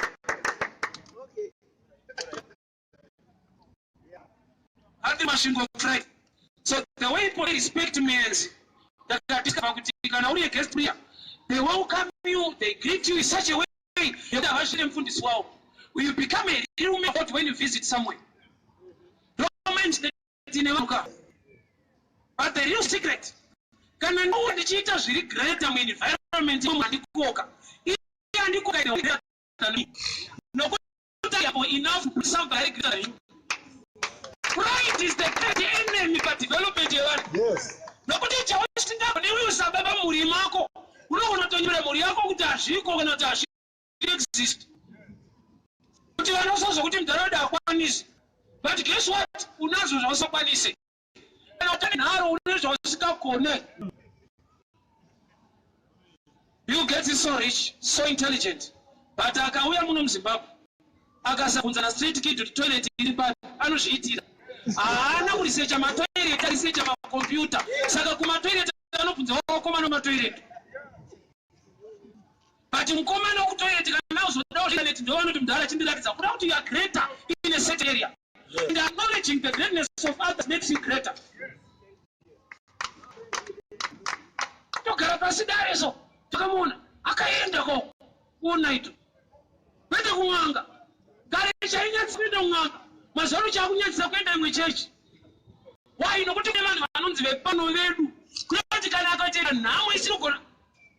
Speaker 1: Handi Masvingo pride. So the way people respect menzi, ndakadiscover kuti kana uri a guest prayer, they welcome you, they greet you in such a way yekuti havasvire mufundisi wavo. You become a real man of when you visit somewhere. Don't tine vanhu ka, but the real secret, kana ndiwo ndichiita zviri greater muenvironment imomo, andikoka iye, andikoka greater than me, nokuti I enough to something very greater than you. Pride is the great enemy padevelopment yevanhu, nokuti Usingagone iwe usababa mhuri mako, unogona kutonyora mhuri yako kuti hazviko kana kuti hazvi exist, kuti vana usazokuti mudharaunda hakwanisi. But guess what? Unazvo zvausakwanise. Kana utane nharo, une zvausingagone. Bill Gates is so rich, so intelligent, but akauya muno muZimbabwe akasabvunza na street kid kuti toilet iri papi, anozviitira. Haana kurisecha matoilet, arisecha makombiyuta. Saka kumatoilet anobvunza vakomana vematoilet. But mukomana wekutoilet kana uzodawo zvineti, ndo vanoti, "Mudhara, chindiratidza." Kuda kuti you are greater in a certain area, and acknowledging the greatness of others makes you greater. Togara pasi dare, so takamuona akaenda ko kuonaito, kwete kun'anga. Kare chainyadzisa kuenda kun'anga, mazuva ano chaakunyadzisa kuenda imwe chechi. Why? Nokuti kune vanhu vanonzi vepano vedu. Kunoti kana akaita nhamo isinogona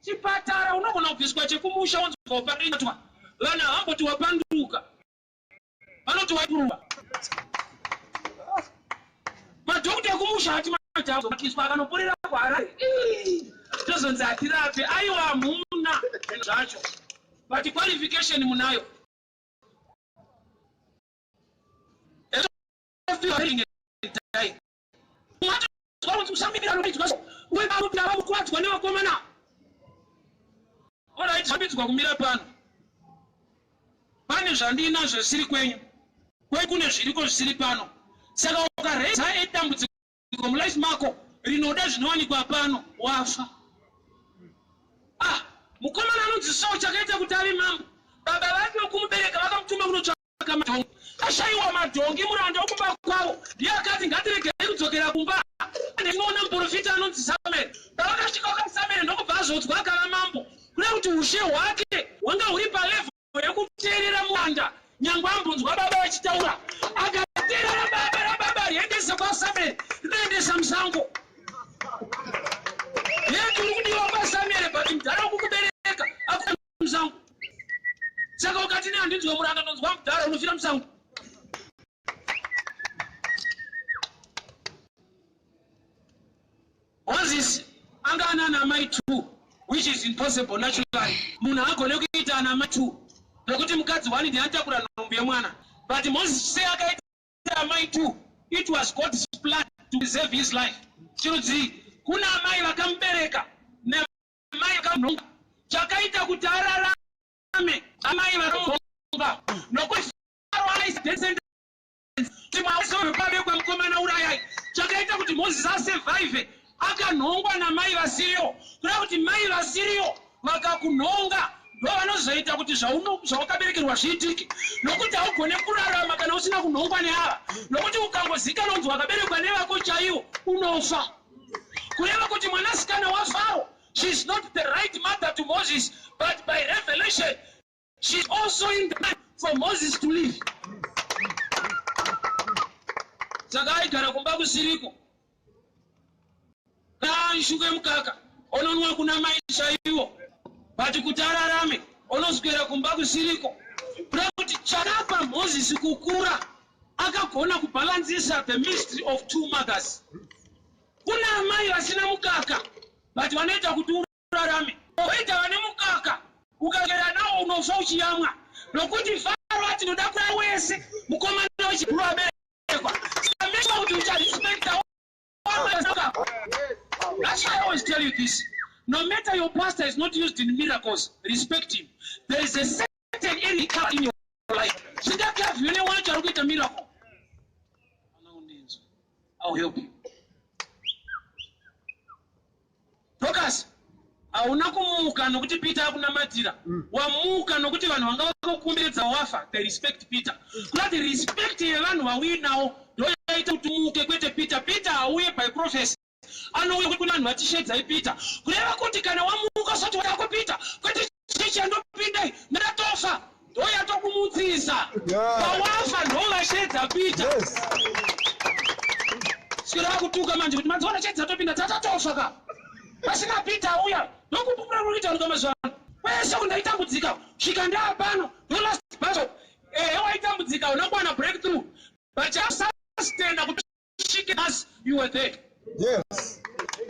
Speaker 1: chipatara, unogona kubviswa chekumusha, wonzi wapakaitwa. Vanhu havamboti wapanduka, vanoti wakurumba. Madhokota ekumusha ati madhakiswa akanoporera kuHarare, tozonzi hatirape. Aiwa, hamuna zvinhu zvacho, but qualification munayo. Usamira nevakomana. Alright, zvambidzwa kumira pano. Pane zvandinazvo zvisiri kwenyu, kwenyu kune zviriko zvisiri pano. Saka ukareza edambudziko mulife mako rinoda zvinowanikwa pano, wafa. Ah, mukomana anonzi Saul, chakaita kuti ave mambo, baba vake vekumubereka vakamutuma kunotsvaka madhongi. Ashayiwa madhongi, muranda wokumba kwavo ndiye akati, "Ngatiregei kudzokera kumba, ndinoona muprofita anonzi Samueri." Pavakasvika kwaSamueri, ndokubva azodzwa akava mambo. Kuda kuti ushe hwake hwanga huri palevel yekuteerera muranda. Nyangwe ambonzwa baba vachitaura, akateerera baba. Rababa riendese kwaSamueri rinoendesa musango. Yeti uri kudiwa kwaSamueri, but mudhara wekukubereka akuenda musango. Saka ukati, "Ne handinzwe muranda, ndonzwa mudhara," unofira musango. Moses anga ana namai two, which is impossible naturally. Munhu haagone kuita ana mai two, nokuti mukadzi one ndiye anotakura nhumbu yemwana. But Moses sei akaita amai two? It was God's plan to preserve his life. Chirudzii? Kuna amai vakamubereka namai vakanhonga. Chakaita kuti ararame, amai vakanhonga, nokuti Faro aisa death sentence kuti mawesewepabekwe mukomana urayai. Chakaita kuti Moses asurvive, akanhongwa namai vasiriwo. Kuda kuti mai vasiriwo vakakunhonga ndo vanozoita kuti zvawakaberekerwa zviitike, nokuti haugone kurarama kana usina kunhongwa neava, nokuti ukangozikanwa kunzi wakaberekwa nevako chaiwo, unofa. Kureva kuti mwanasikana waFaro, she is not the right mother to Moses, but by revelation she is also in the plan for Moses to live. Saka aigara kumba kusiriko, kanshuke mukaka ononwa kuna mai chaiwo, but kuti ararame onoswera kumba kusiriko. Kuda kuti chakapa Moses kukura, akagona kubhalansisa the mystery of two mothers. Kuna amai vasina mukaka, but vanoita kuti urarame. Oita vane mukaka, ukagera nawo unofa uchiyamwa, nokuti Faro ati, "Ndoda kuda wese mukomana wechibhuru aberekwa." Saka make sure kuti ucharespecta. That's why I always tell you this. No matter your pastor is not used in miracles, respect him. There is a certain area in your life. Zvingakavhiyo newacho ari kuita miracle. I'll help you. Dorcas, hauna kumuka nokuti Peter akunamatira. Wamuka nokuti vanhu vanga vakakukomberedza wafa. They respect Peter. Kurati respect yevanhu vauinawo ndo yaita kuti umuke, kwete Peter. Peter hauye by prophecy, anouya kuti kune vanhu vatishedzai Peter. Kureva kuti kana wamuka usati wako Peter, kwete chechi yandopindai ndatofa ndo yatokumutsisa. Pawafa ndo vashedza Peter. Swera kutuka manje kuti madziona chechi dzatopinda tatatofa ka pasina Peter auya. Ndokupupura kuita ruka mazuva ano kwese kundaitambudzika svika ndaapano, ndo last battle. Ehe, waitambudzika, unokuwana breakthrough, but chasustena kuti svike nhasi, you were there.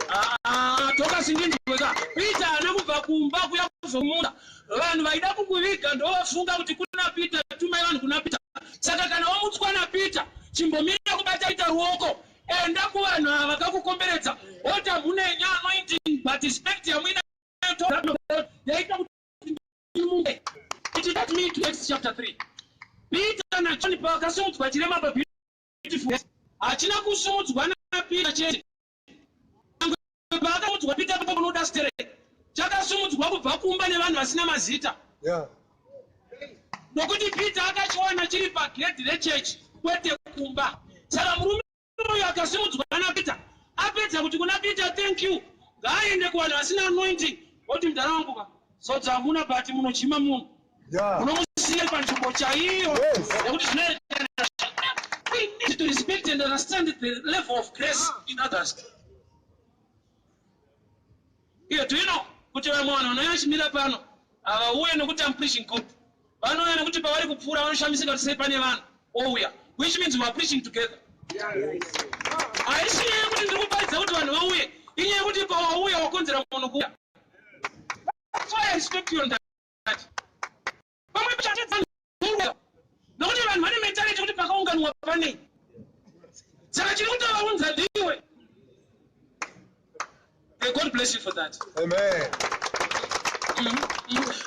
Speaker 1: Ah. Ah, Dorcas ndinzweka. Peter haana kubva kumba kuya kuzomutsa. Vanhu vaida kukuviga ndovafunga kuti kuna Peter, tumai vanhu kuna Peter. Saka kana wamutswa naPeter, chimbomira kubata Peter ruoko. Enda kuvanhu ava vakakukomberedza. Oti hamuna henyu anointing but respect yamuinayo yaita kuti ndimuke. It led me to Acts chapter 3. Peter naJohn pavakasimudzwa chirema paBeautiful, hachina kusimudzwa naPeter chete. Paakaudzwa Peter papo unoda sterek chakasumudzwa kubva kumba nevanhu vasina mazita. Nokuti Peter akachiwana chiri pagedhi rechechi kwete kumba. Saka murume uyu akasimudzwa naPeter apedza kuti kuna Peter thank you ngaaende kuvanhu vasina anointing oti mudhara wangu ka zodza hamuna but munochima munhu munomusiya panzvimbo chaiyo nekuti zvinoenderana. We need to respect and understand the level of grace in others. Iyo, do you know kuti vamwe vanhu vanouya vachimira pano havauye nekuti I'm preaching good, vanouya nekuti pavari kupfuura vanoshamisika kuti sei pane vanhu ouya, which means we are preaching together. Haisi nyaya yekuti ndiri kuparidza kuti vanhu vauye, inyaya yekuti pawauya wakonzera munhu kuuya. That's why I respect you on that. Pamwe pacho nokuti vanhu vane mentality kuti pakaunganwa panei, saka chiri kutovaunza ndiwe. May God bless you for that.
Speaker 3: Amen.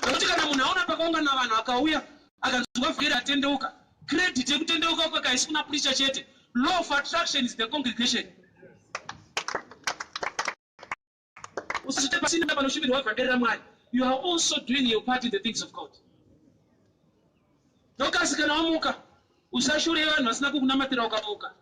Speaker 1: Nokuti kana munhu aona pakaungana vanhu akauya akanzwa vheri atendeuka, credit yekutendeuka kwake haisi kuna preacher chete. Law of attraction is the congregation. Usazvite pasina panoshumirwa vhangeri raMwari. You are also doing your part in the things of God. Dorcas, kana wamuka, usashure vanhu vasina kukunamatira. Ukamuka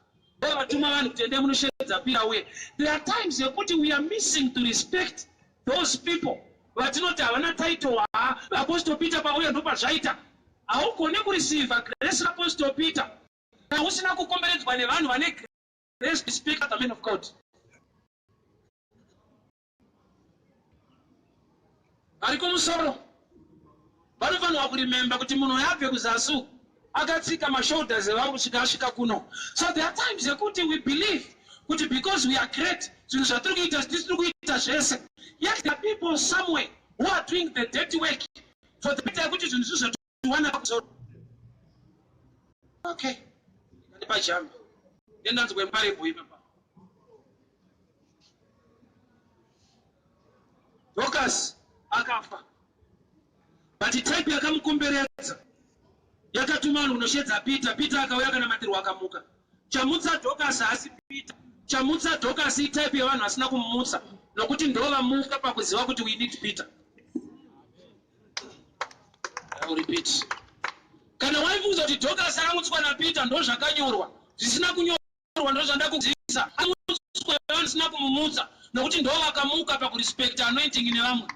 Speaker 1: vatuma vanhu kuti endai munoshedza Peter uye. There are times yekuti we are missing to respect those people vatinoti havana title. Ha, Apostle Peter pauya ndopazvaita. Haugone kureceiva grace Apostle Peter kana usina kukomberedzwa nevanhu vane grace to speak the man of God. Vari kumusoro vanofanirwa kuremember kuti munhu uyo abve kuzasi akatsika mashoulders evangu kusvika asvika kuno. So there are times yekuti we believe kuti because we are great, zvinhu zvatiri kuita tiri kuita zvese, yet there are people somewhere who are doing the dirty work for the better yekuti zvinhu zvizotiwana pamusoro. Okay, ndipajambe ndendanzwa mbarebho ipapa. Dorcas akafa, but type yakamukomberedza yakatuma vanhu kunoshedza Peter. Peter akauya, akanamatirwa, akamuka. Chamutsa Dorcas haasi Peter. Chamutsa Dorcas itype yevanhu vasina kumumutsa, nokuti ndo vamuka pakuziva kuti we need Peter. I will repeat. Kana waifunza kuti Dorcas akamutswa naPeter, ndo zvakanyorwa. Zvisina kunyorwa ndo zvanda kuziisa. Amutswa vanhu vasina kumumutsa, nokuti ndo vakamuka pakurespecta anointing nevamwe,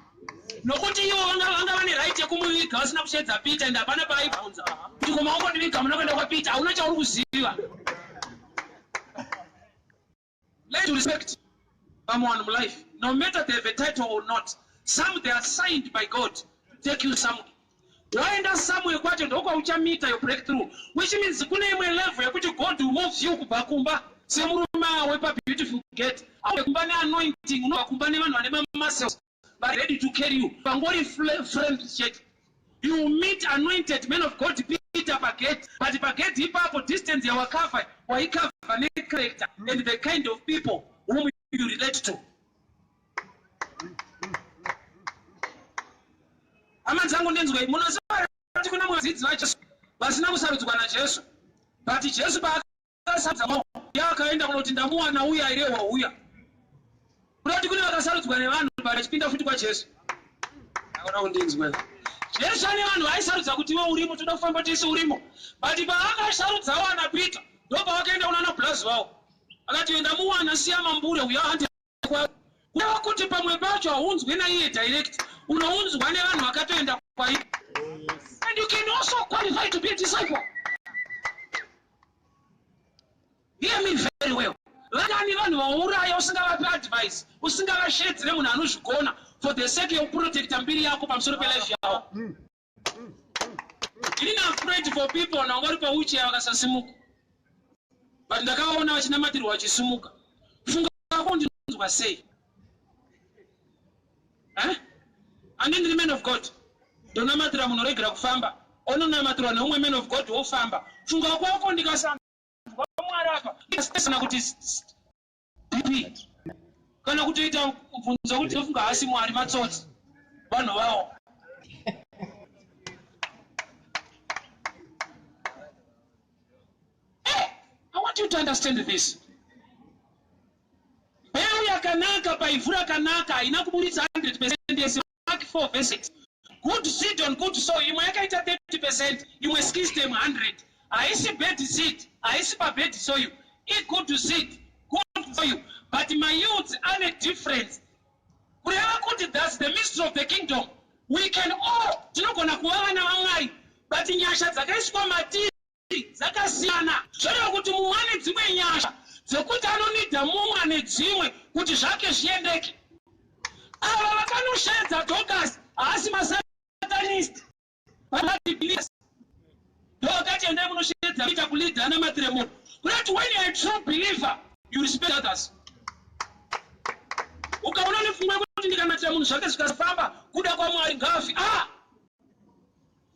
Speaker 1: nokuti ivo vanga vane right yekumuviga vasina kushedza Peter, and hapana paaibvunza kuti koma wangondiviga muna kuenda kwaPeter. Hauna chauri kuziva. Learn to respect vamwe vanhu mulife, no matter they have a title or not. Some, they are signed by God to take you somewhere. Waenda somewhere kwacho ndokwauchamita your breakthrough, which means kune imwe level yekuti God will move you kubva kumba semurume awe paBeautiful Gate. Aubve kumba neanointing, unobva kumba nevanhu vane mamuscles vari ready to carry you. Pangori friend chete, you meet anointed man of God Peter pagate, but pagate ipapo distance yawakavha waikavha necharacter and the kind of people whom you relate to. Hama dzangu, ndinzwei. Munoziva kuti kuna vadzidzi vaJesu vasina kusarudzwa naJesu, but Jesu paakasarudza yaakaenda kunoti ndamuwana uya airehwa uya. Kuda kuti kune vakasarudzwa nevanhu but vachipinda futi kwaJesu. Aona kundinzwe. Jesu ane vanhu vaisarudza kuti iwe urimo, toda kufamba tese urimo, but paakasarudza wana Peter, ndopavakaenda kunana blazi vavo, akati enda muwana siya mambure uya handi. Kureva kuti pamwe pacho haunzwi naiye direct, unounzwa nevanhu vakatoenda kwai, and you can also qualify to be a disciple. Hear me very well. Vangani vanhu vauraya usingavapi advice, usingavashedzere munhu anozvigona, for the sake yekuprotecta mbiri yako pamusoro pelife yavo? Inini have prayed for people vanhu vari pawheelchair vakasasimuka, but ndakavaona vachinamatirwa vachisimuka. Funga ko ndinonzwa sei? Handini ndiri man of God, ndonamatira munhu oregera kufamba, ononamatirwa neumwe man of God wofamba. Funga kwako ndikasanzwa Mwari apa ndikasana kuti BP kana kutoita mubvunzo kuti ndofunga haasi Mwari, matsotsi vanhu vawo. Hey, I want you to understand this. Mbeu yakanaka paivhu rakanaka haina kuburitsa 100% yese. Mark 4 verse 6. Good seed on good soil, imwe yakaita 30%, imwe 60, imwe 100. Haisi bad seed, haisi pabad soil. Igood seed, good soil. But mayields ane difference. Kureva kuti that's the mystery of the kingdom. We can all, tinogona kuva vana vaMwari, but nyasha dzakaiswa matiri dzakasiyana. Zvoreva kuti mumwe ane dzimwe nyasha dzekuti anonidha mumwe ane dzimwe kuti zvake zviendeke. Ava vakanosheedza Dorcas haasi masatanist, but believers. Ndovakati endai munosheedza kuita kulead anamatire munhu. Kurati when you are a true believer, you respect others. Ukaona nepfungwa yekuti ndikanamatira munhu zvake zvikasafamba, kuda kwaMwari ngaafi. Ah!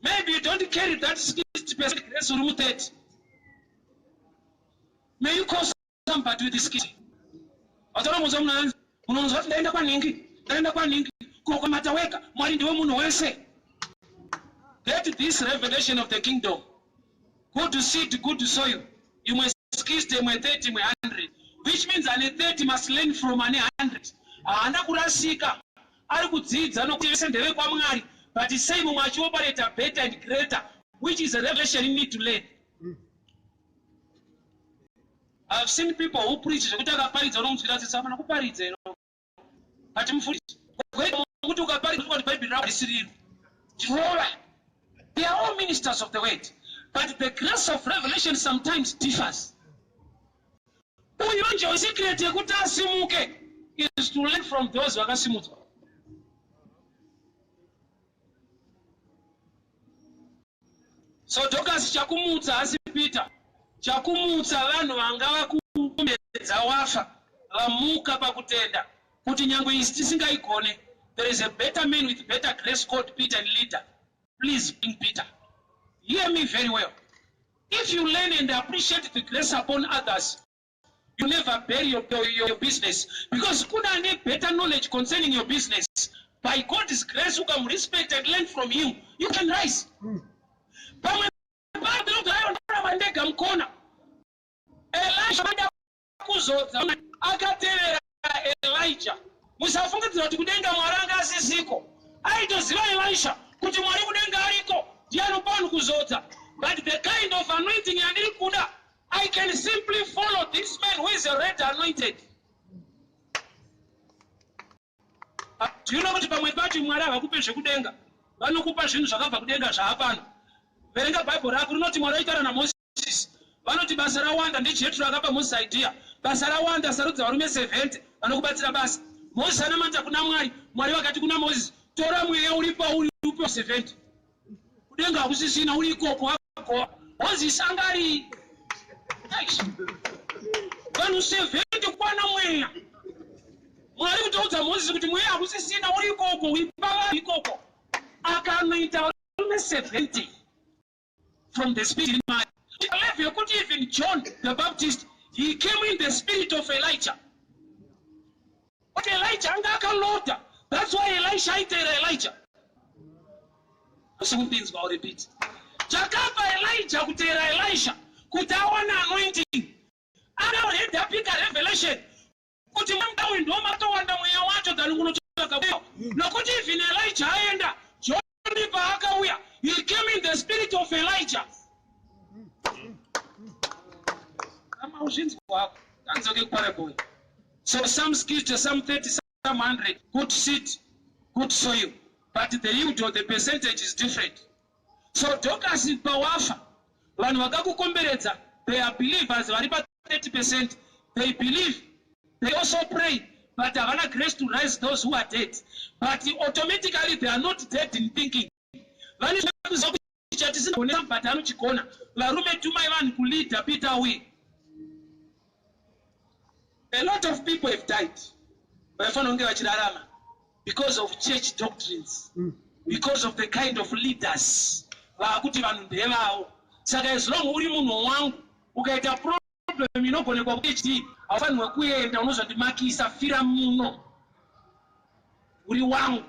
Speaker 1: Maybe you don't carry that 60% grace uri mu30. May you call somebody with 60. Wataura munzwa munhu anzi munonzwa kuti ndaenda kwanhingi, ndaenda kwanhingi, kukamata wega, Mwari ndiwe munhu wese. Get this revelation of the kingdom. Good seed, good soil. Imwe 60, imwe 30, imwe 100. Which means ane 30 must learn from ane 100. Haana kurasika. Ari kudzidza nokuti vese ndeve kwaMwari. But sei mumwe achioperata better and greater, which is a revelation you need to learn. I've seen people who preach zvekuti akaparidza unomunzwira tsitsi, hapana kuparidza ino. But mufundisi, kuti ukaparidza kuti Bhaibheri rako harisiriro. Tirova. They are all ministers of the word. But the grace of revelation sometimes differs. Uyu manje secret yekuti asimuke is to learn from those vakasimudzwa. So Dorcas chakumutsa hasi Peter, chakumutsa vanhu vanga vakuomedza wafa vamuka pakutenda kuti nyangwe isi tisingaigone, there is a better man with better grace called Peter and leader. Please bring Peter. Hear me very well. If you learn and appreciate the grace upon others, you never bury your business, because kuna ane better knowledge concerning your business. By God's grace, you can respect and learn from him. You can rise. Pamwe pacho ndega mukona. Elisha ada kuzodza akatevera Elijah. Musafungidzira kuti kudenga Mwari anga asisiko. Aitoziva Elisha kuti Mwari kudenga ariko, ndiye anopa vanhu kuzodza. But the kind of anointing yandiri kuda, I can simply follow this man who is already anointed. Do you know kuti pamwe pacho Mwari havakupe zvekudenga, vanokupa zvinhu zvakabva kudenga zvaapano. Verenga Bhaibheri rako, rinoti Mwari aitaura naMozisi, vanoti basa rawanda. NdiJetro akapa Mozisi idea. Basa rawanda, sarudza varume 70 vanokubatsira basa. Mozisi anamata kuna Mwari. Mwari vakati kuna Mozisi, tora mweya uri pauri upe 70. Kudenga hakusisina, uri ikoko akova. Mozisi anga ari vanhu 70 kukwana mweya. Mwari kutoudza Mozisi kuti mweya hakusisina, uri ikoko, ipa vanhu ikoko. Akanoita varume 70 from the spirit level yekuti even John the Baptist, he came in the spirit of Elijah. But Elijah anga akalota. That's why Elisha aiteera Elijah. Asikundinzwa, repeat. Chakapa Elijah kuteera Elisha kuti awane anointing, anga already apika revelation kuti mundawi ndo matowanda mweya wacho than kunotsvaga mweya, nokuti even Elijah aenda, John paakauya, he came in the spirit of Elijah. Kama uzvinzwa wako tanzoke kuparable. So some 60, some 30, some 100. Good seed, good soil, but the yield or the percentage is different. So Dorcas, pawafa, vanhu vakakukomberedza, they are believers vari pa 30%. They believe, they also pray, but havana grace to rise those who are dead. But automatically they are not dead in thinking. Vane kuziva kuti chatisingagone, but anochigona. Varume, tumai vanhu kuleader Peter we. A lot of people have died vaifanira kunge vachirarama. Because of church doctrines, because of the kind of leaders vaakuti vanhu ndevavo. Saka as long uri munhu wangu, ukaita problem inogonekwa kuPhD, haufanirwe kuenda unozondimakisa. Fira muno, uri wangu,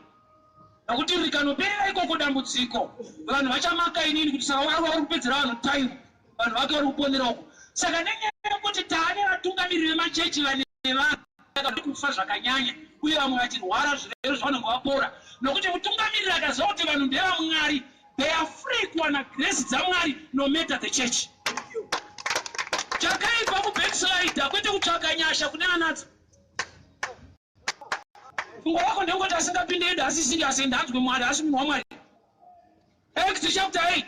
Speaker 1: nokuti rikanoperera ikoko dambudziko, vanhu vachamaka inini kuti saka vari kupedzera vanhu time, vanhu vake vari kuponera uko. Saka nenyaya yekuti taane vatungamiriri vemachechi vane vanhu kufa zvakanyanya, uye vamwe vachirwara zvirwere zvavanenge vapora, nokuti mutungamiriri akaziva kuti vanhu ndevamwari, they are free kuwana grace dzaMwari no matter the church. Chakaipa kubackslide, kwete kutsvaka nyasha kune anadzo. Pfungwa yako ndengoti asingapinde edu asi serious, ndanzwe Mwari, asi munhu waMwari. Acts chapter 8,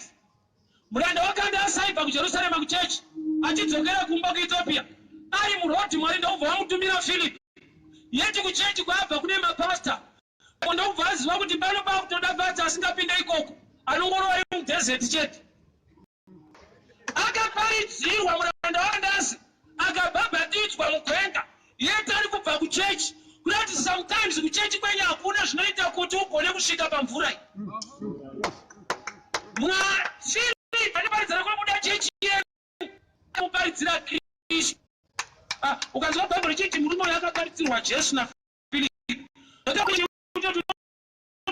Speaker 1: muranda wakanga asaibva kuJerusarema kuchechi, achidzokera kumba kuEthiopia. Ari murodhi, Mwari ndokubva vamutumira Philip. Yeti kuchechi kwaabva kune mapasta, ndokubva aziva kuti pano pakutoda pastor asingapinde ikoko, anongorova ari mudesert chete. Akaparidzirwa muranda waKandasi, akabhabhatidzwa mugwenga, yeti ari kubva kuchechi. Kurati sometimes kuchechi kwenyu hakuna zvinoita kuti ugone kusvika pamvura iyi. MwaPhilip anoparidzira kwabuda chechi yenu, muparidzira Kristu. Ah, ukanzwa Bhaibheri richiti murume uyu akaparidzirwa Jesu naPhilip,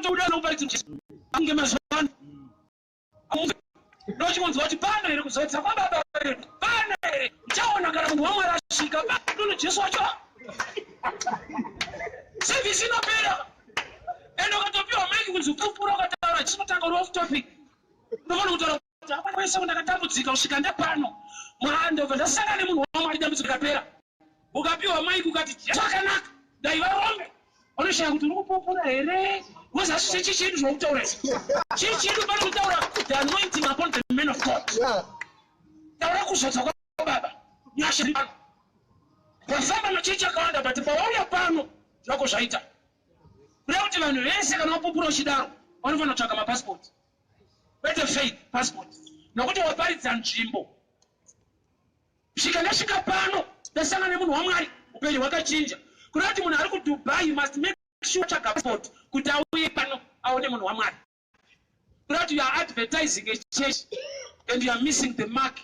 Speaker 1: tobuda nokuparidzirwa Jesu ange mazuva ano ndochikunzwa kuti pano here kuzodza kwababa vedu, pano here uchaona kana munhu waMwari asvika pano Jesu wacho. Service inopera, ende ukatopiwa maiki kunzi pupura, ukataura chinotanga uri off topic. Unofanira kutaura kuti hapana kwese ndakatambudzika kusvika ndapano, mwandobva ndasangana nemunhu waMwari, dambudziko rikapera. Ukapiwa maiki ukati Jesu akanaka, ndaiva rombe, unoshaya kuti uri kupupura here, because asi chechi chedu zvokutaura izvi, chii chedu pano kutaura the anointing upon the man of God. Taura kuzodza kwababa, nyasha pano. Wafamba machechi akawanda, but pawauya pano zvako zvaita. Kureva kuti vanhu vese kana wapupura uchidaro vanofanira kutsvaga mapasipoti, kwete faith, passport, nokuti waparidza nzvimbo. Svika ndasvika pano, ndasangana nemunhu waMwari, upenyu hwakachinja. Kureva kuti munhu ari kuDubai must make sure tsvaga passport kuti auye pano aone munhu waMwari. Kureva kuti you are advertising a church and you are missing the mark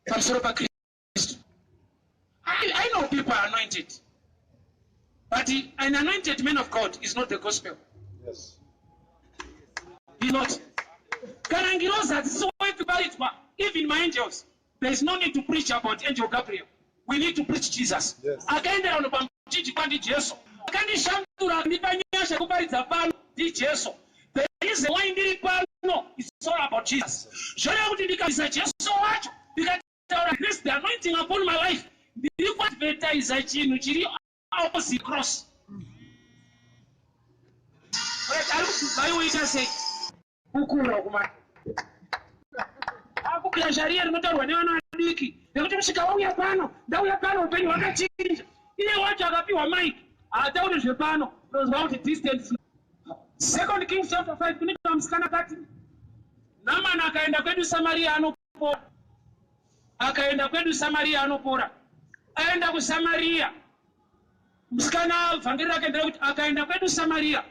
Speaker 1: pamusoro paKristu. I know people are anointed, but an anointed man of God is not the gospel. He's not. Kana ngirozi hadzisi kuparidzwa, even my angels, there is no need to preach about angel Gabriel. We need to preach Jesus. Akaendera vanhu pamuchinjikwa ndiJesu. Akandishandura, akandipa nyasha yekuparidza pano ndiJesu. The reason why ndiri pano, it's all about Jesus. Zvoreva kuti ndikabvisa Jesu wacho, ndikataura this, the anointing upon my life, ndiri kuadvertisa chinhu chiri opposite cross. Right, ari kuDubai woita sei? Kukura kuma akukira riya rinotaurwa nevana vadiki nekuti kusvika wauya pano, ndauya pano, upenyu hwakachinja. Iye wacho akapiwa maiki haatauri zvepano, unonzwa kuti distance. Second Kings chapter 5, kune kamusikana kati Namani akaenda kwedu Samariya anopora, akaenda kwedu Samariya anopora. Aenda kuSamariya musikana, vhangeri rake nderekuti akaenda kwedu Samariya,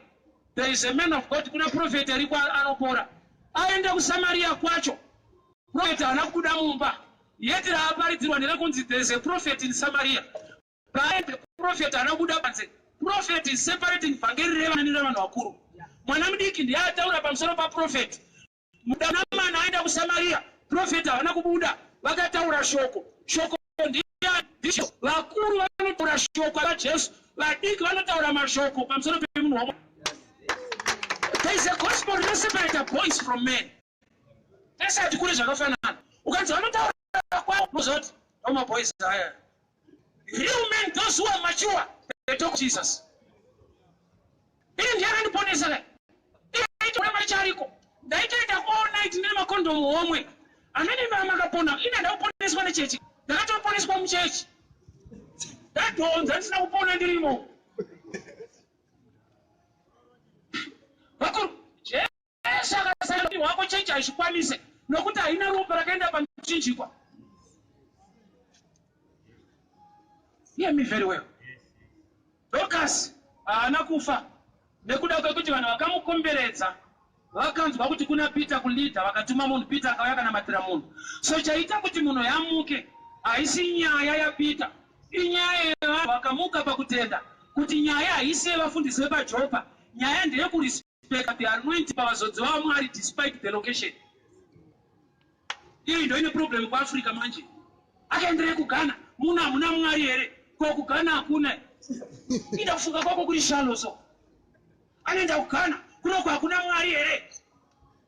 Speaker 1: there is a man of God, kuna prophet ariko anopora. Aenda kuSamariya kwacho, prophet haana kubuda mumba, yeti raaparidzirwa nderekunzi there is a prophet in Samaria. Paende prophet haana kubuda panze. Prophet is separating vhangeri revana nerevanhu vakuru. Mwana mudiki ndiye ataura pamusoro paprophet. Mudanamani aenda kuSamariya, prophet havana kubuda, vakataura shoko. Shoko ndiye vakuru vanotaura shoko raJesu, vadiki vanotaura mashoko pamusoro pemunhu wamwari. There is a gospel rinoseparata boys from men. Tese hatikuri zvakafanana. Ukanzi vanotaura kwavo, unoziva kuti maboys aya. Real men, those who are mature, they talk Jesus. Ini ndiye akandiponesa kai. Iaitoramba chariko, ndaitoita all night ndine makondomu homwe amene makapona. Ini handakuponeswa nechechi, ndakatoponeswa muchechi. Ndadhonza ndisina kupona ndirimo. Vakuru, Jesu akasati hwako chechi haizvikwanise, nokuti haina ropa rakaenda pamuchinjikwa. Hear me very well. Dorcas. Haana kufa nekuda kwekuti vanhu vakamukomberedza vakanzwa kuti kuna Peter kuLidha, vakatuma munhu. Peter akauya akanamatira munhu. So chaita kuti munhu yamuke haisi nyaya yaPeter, inyaya yevanhu vakamuka pakutenda kuti nyaya haisi yevafundisi vepaJopa. Nyaya ndeyekurespecta the anointing pavazodziwa vaMwari despite the location. Iyi ndo ine problem kuAfrica manje. Akaenderei kuGhana? Muno hamuna Mwari here? Ko kuGhana hakuna. Ida kufunga kwako kuri shallow so. Anoenda kuGhana, kunoko hakuna Mwari here?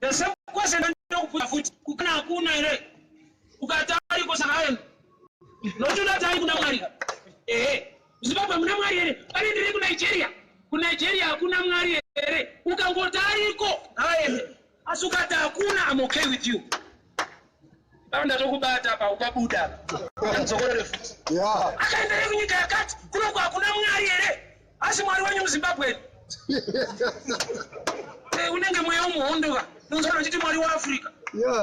Speaker 1: The same question ndokubvunza futi, kuGhana hakuna here? Ukati ariko saka aenda. Nokuti unati ari kuna Mwari. Ehe. Zimbabwe hamuna Mwari here? Anoenderei kuNigeria? KuNigeria hakuna Mwari here? Ukangoti ariko ngavaende. Asi ukati hakuna, I'm okay with you. Baba ndatokubata apa ukabuda. Ndidzokorere futi. Akaenderei kunyika yakati kunoko hakuna Mwari here? Asi Mwari wenyu muZimbabwe. Unenge mweya wemuhondo ka. Unonzwa uchiti Mwari waAfrica.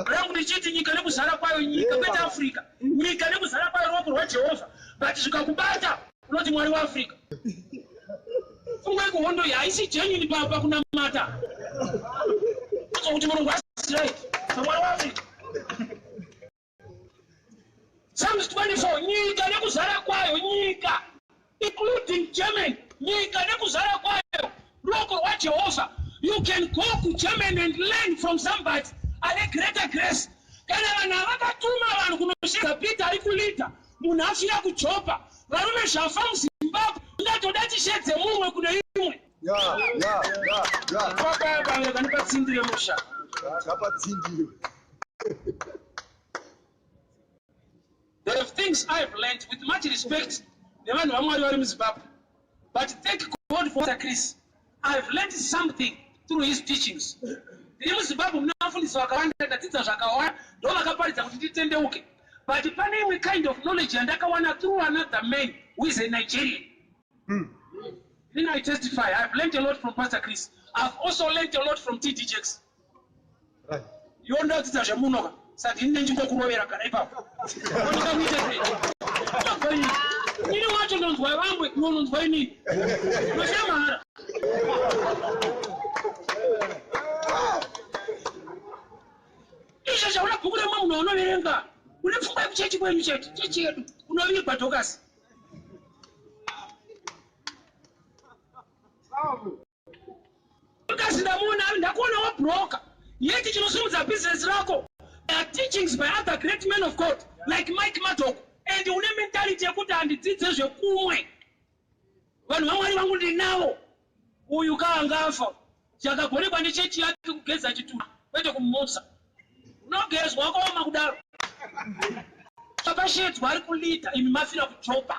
Speaker 1: Rangu ndichiti nyika nekuzara kwayo nyika kwete Africa. Nyika nekuzara kwayo ruoko rwaJehovha. But zvikakubata unoti Mwari waAfrica. Pfungwa yekuhondo iyi haisi genuine pakunamata. Unonzwa kuti murungu asi right. Mwari waAfrica. Psalms 24, nyika nekuzara kwayo, nyika including Germany, nyika nekuzara kwayo, ruoko rwaJehovha. You can go to Germany and learn from somebody ane greater grace. Kana vanhu avakatuma vanhu kunosvedza Peter ari kuLidha, munhu afira kuJopa, varume zvafa muZimbabwe, ungatoda tishedze mumwe kune imwe. Papa apa ndipatsindire musha.
Speaker 3: Ngapatsindire.
Speaker 1: There are things I've learned with much respect nevanhu vaMwari vari muZimbabwe. But thank God for Pastor Chris. I've learned something through his teachings. Ndiri muZimbabwe mune vafundisi vakawanda, ndadzidza zvakawanda, ndo vakaparidza kuti nditendeuke. But pane imwe kind of knowledge yandakawana through another man who is a Nigerian. Then I testify, I've learned a lot from Pastor Chris. I've also learned a lot from TD Jakes. Iwe ndadzidza zvemunoka, saka ini ndingokurovera kana ipapo. Ndikakuita sei? Ini wacho ndonzwa vamwe, iwe unonzwa inini. Unoziva mahara. Izvo zvauna bhuku remwe munhu waunoverenga, une pfungwa yekuchechi kwenyu chete, chechi yedu, unovigwa Dorcas. Dorcas ndamuona, ndakuona wabroka. Yeti chinosimudza business rako. There are teachings by other great men of God like Mike Murdock, and une mentality yekuti handidzidze zvekumwe. Vanhu vaMwari vangu ndinavo. Uyu kaangafa chakagonekwa nechechi yake kugeza chitunha kwete kumutsa. Unogezwa wakaoma kudaro. Pashedzwa ari kuLidha, imi mafira kuJopa.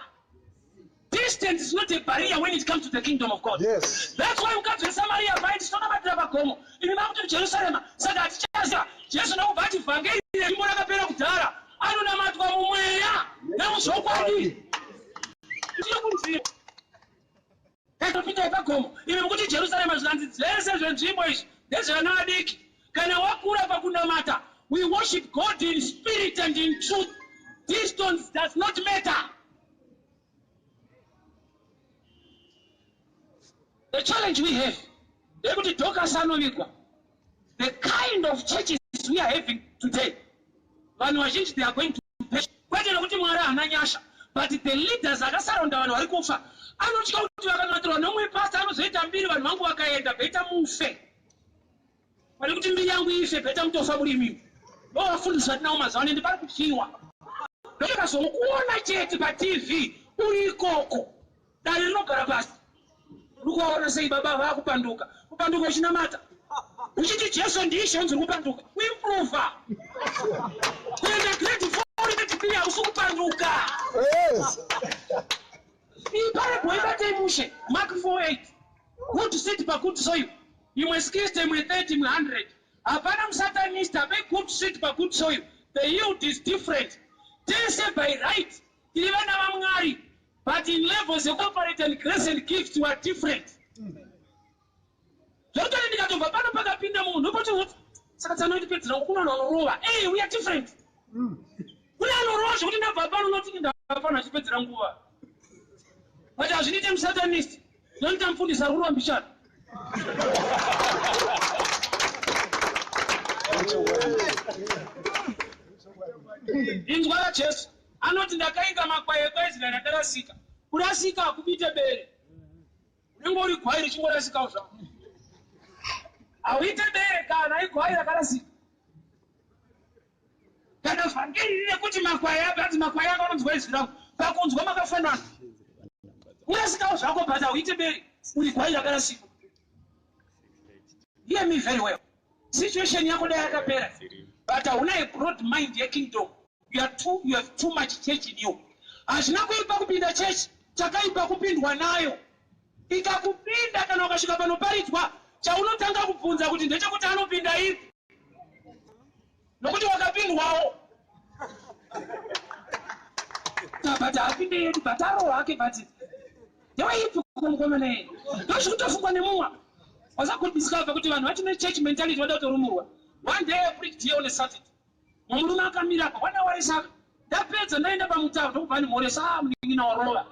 Speaker 1: Distance is not a barrier when it comes to the kingdom of God. That's why mukadzi weSamaria vaiti tinonamatira pagomo, imi makuti kuJerusarema, saka hatichaziva. Jesu ndokubva ati vhangeri rembo rakapera kudhara, anonamatwa mumweya nemuzvokwadi. Tiri kunzira. Katopinda pagomo, imi mukuti Jerusarema, zvikanzi zvese zvenzvimbo izvi ndezvevana vadiki. Kana wakura pakunamata, we worship God in spirit and in truth. Distance does not matter. The challenge we have ndeyekuti Dorcas anovigwa. The kind of churches we are having today, vanhu vazhinji they are going to perish. Kwete nekuti Mwari haana nyasha, but the leaders akasaraunda vanhu vari kufa anotya kuti vakanamatirwa nemumwe pastor anozoita mbiri, vanhu vangu vakaenda, better mufe. Pane kuti mbiri yangu ife, better mutofa muri imimi. Ndo vafundisi vatinavo mazuva ano, ende pari kutyiwa. Ndakazomukuona chete paTV uri ikoko. Dare rinogara pasi. Uri kuvaona sei baba vakupanduka? Kupanduka uchinamata. Uchiti Jesu ndiIshe unzi uri kupanduka. Kuimprova. Kuenda grade 4 uri grade 3 hausi kupanduka. Iyi parable ibatei mushe. Mark 4:8. Good seed pagood soil. Imwe 60, imwe 30, imwe 100. Hapana musatanist ape good seed pagood soil. The yield is different. Tese by right tiri vana vaMwari, but in levels yekuoperate and grace and gifts we are different. Zvekutoti ndikatobva pano pakapinda munhu poti saka tsanoitipedzera kuna anorova. Hey, we are different. Kune anorova zvekuti ndabva pano unoti ndabva pano achipedzera nguva. But hazviniite musatanist. Ndinoita mufundisi ari kurova mbichana. Inzwa raJesu anoti ndakainga makwai ekwaIsraeri akarasika. Kurasika hakukuite bere. Unenge uri gwai richingorasikawo zvako. Hauite bere kana igwai rakarasika. Kana vhangeri rine kuti makwai api anzi makwai anga anonzwa izwi rangu. Pakunzwa makafanana. Kurasikawo zvako but hauite bere uri gwai rakarasika. Hear me very well. Situation yako dai yakapera but hauna a broad mind yekingdom. You are too, you have too much church in you. Hazvina kuipa kupinda church, chakaipa kupindwa nayo. Ikakupinda kana ukasvika panoparidzwa, chaunotanga kubvunza kuti ndechekuti anopinda ipi, nokuti wakapindwawo. But haapinde yedu, but arohwa hake, but ndeweipi mukomana yeye? Ndozvikutofungwa nemumwe. Wasakudiscover kuti vanhu vachine church mentality vada kutorumurwa. One day I preached here on a Saturday. Murume akamira apa wana waresa ndapedza ndaenda pamutauro ndokubva andimhoresa ah munin'ina warova.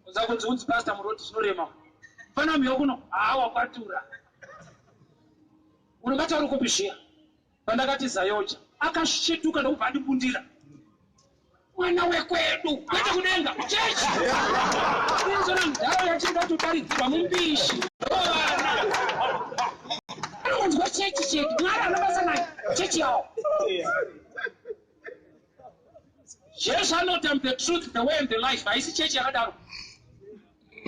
Speaker 1: Unza kunzi unzi pastor muroti zvinorema. Fana mhiyo kuno haa wakwatura. Unobata uri kupi zviya? Pandakati Zayoja akasvetuka ndokubva andibundira. Mwana wekwedu kwete kudenga kuchechi. Inzona mudhara yachida kutoparidzirwa mumbishi. Ndovana. Anonzwa chechi chete. Mwari anobasa naye chechi yawo. Jesu anoti I'm the truth, the way and the life. Haisi chechi yakadaro.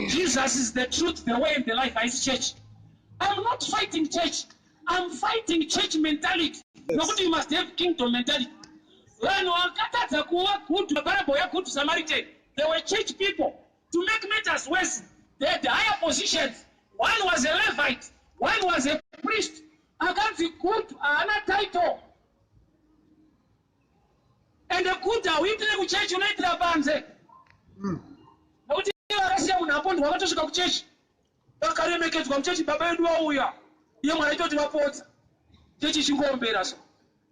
Speaker 1: Jesus is the truth, the way and the life. Haisi chechi. I'm not fighting church. I'm fighting church mentality. Nokuti you must have kingdom mentality. Vanhu vakatadza kuva good parable yaGood Samaritan. They were church people. To make matters worse, they had higher positions. One was a Levite, one was a priest. Akanzi good haana title. Ende good hauitire kuchechi unoitira panze. Nokuti vakasiya munhu apondwa vakatosvika kuchechi. Vakaremekedzwa muchechi baba vedu vauya. Iye Mwari aitoti vapodza. Chechi ichingoombera so.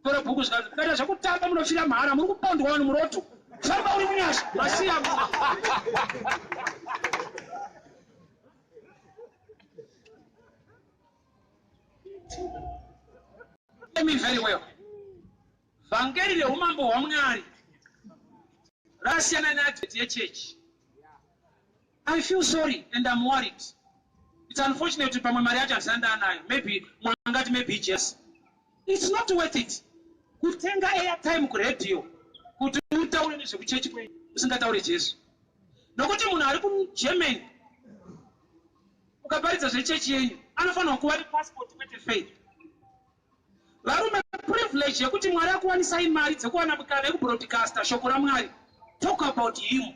Speaker 1: Tora bhuku zvikanzi mukaita zvekutamba munofira mahara muri kupondwa vanhu muroto. Famba uri munyasha masiya. Hear me very well. Vhangeri reumambo hwaMwari rasiyana neadvert yechechi. I feel sorry and I'm worried. It's unfortunate kuti pamwe mari yacho handisati ndaanayo. Maybe mwangati maybe ijesi. It's not worth it. Kutenga airtime kuradio kuti utaure nezvekuchechi kwenyu usingataure Jesu. Nokuti munhu ari kuGermany ukaparidza zvechechi yenyu anofanirwa kuva nepassport kwete faith. Varume privilege yekuti Mwari akuwanisai mari dzekuwana mikana yekubroadcaster shoko raMwari. Talk about him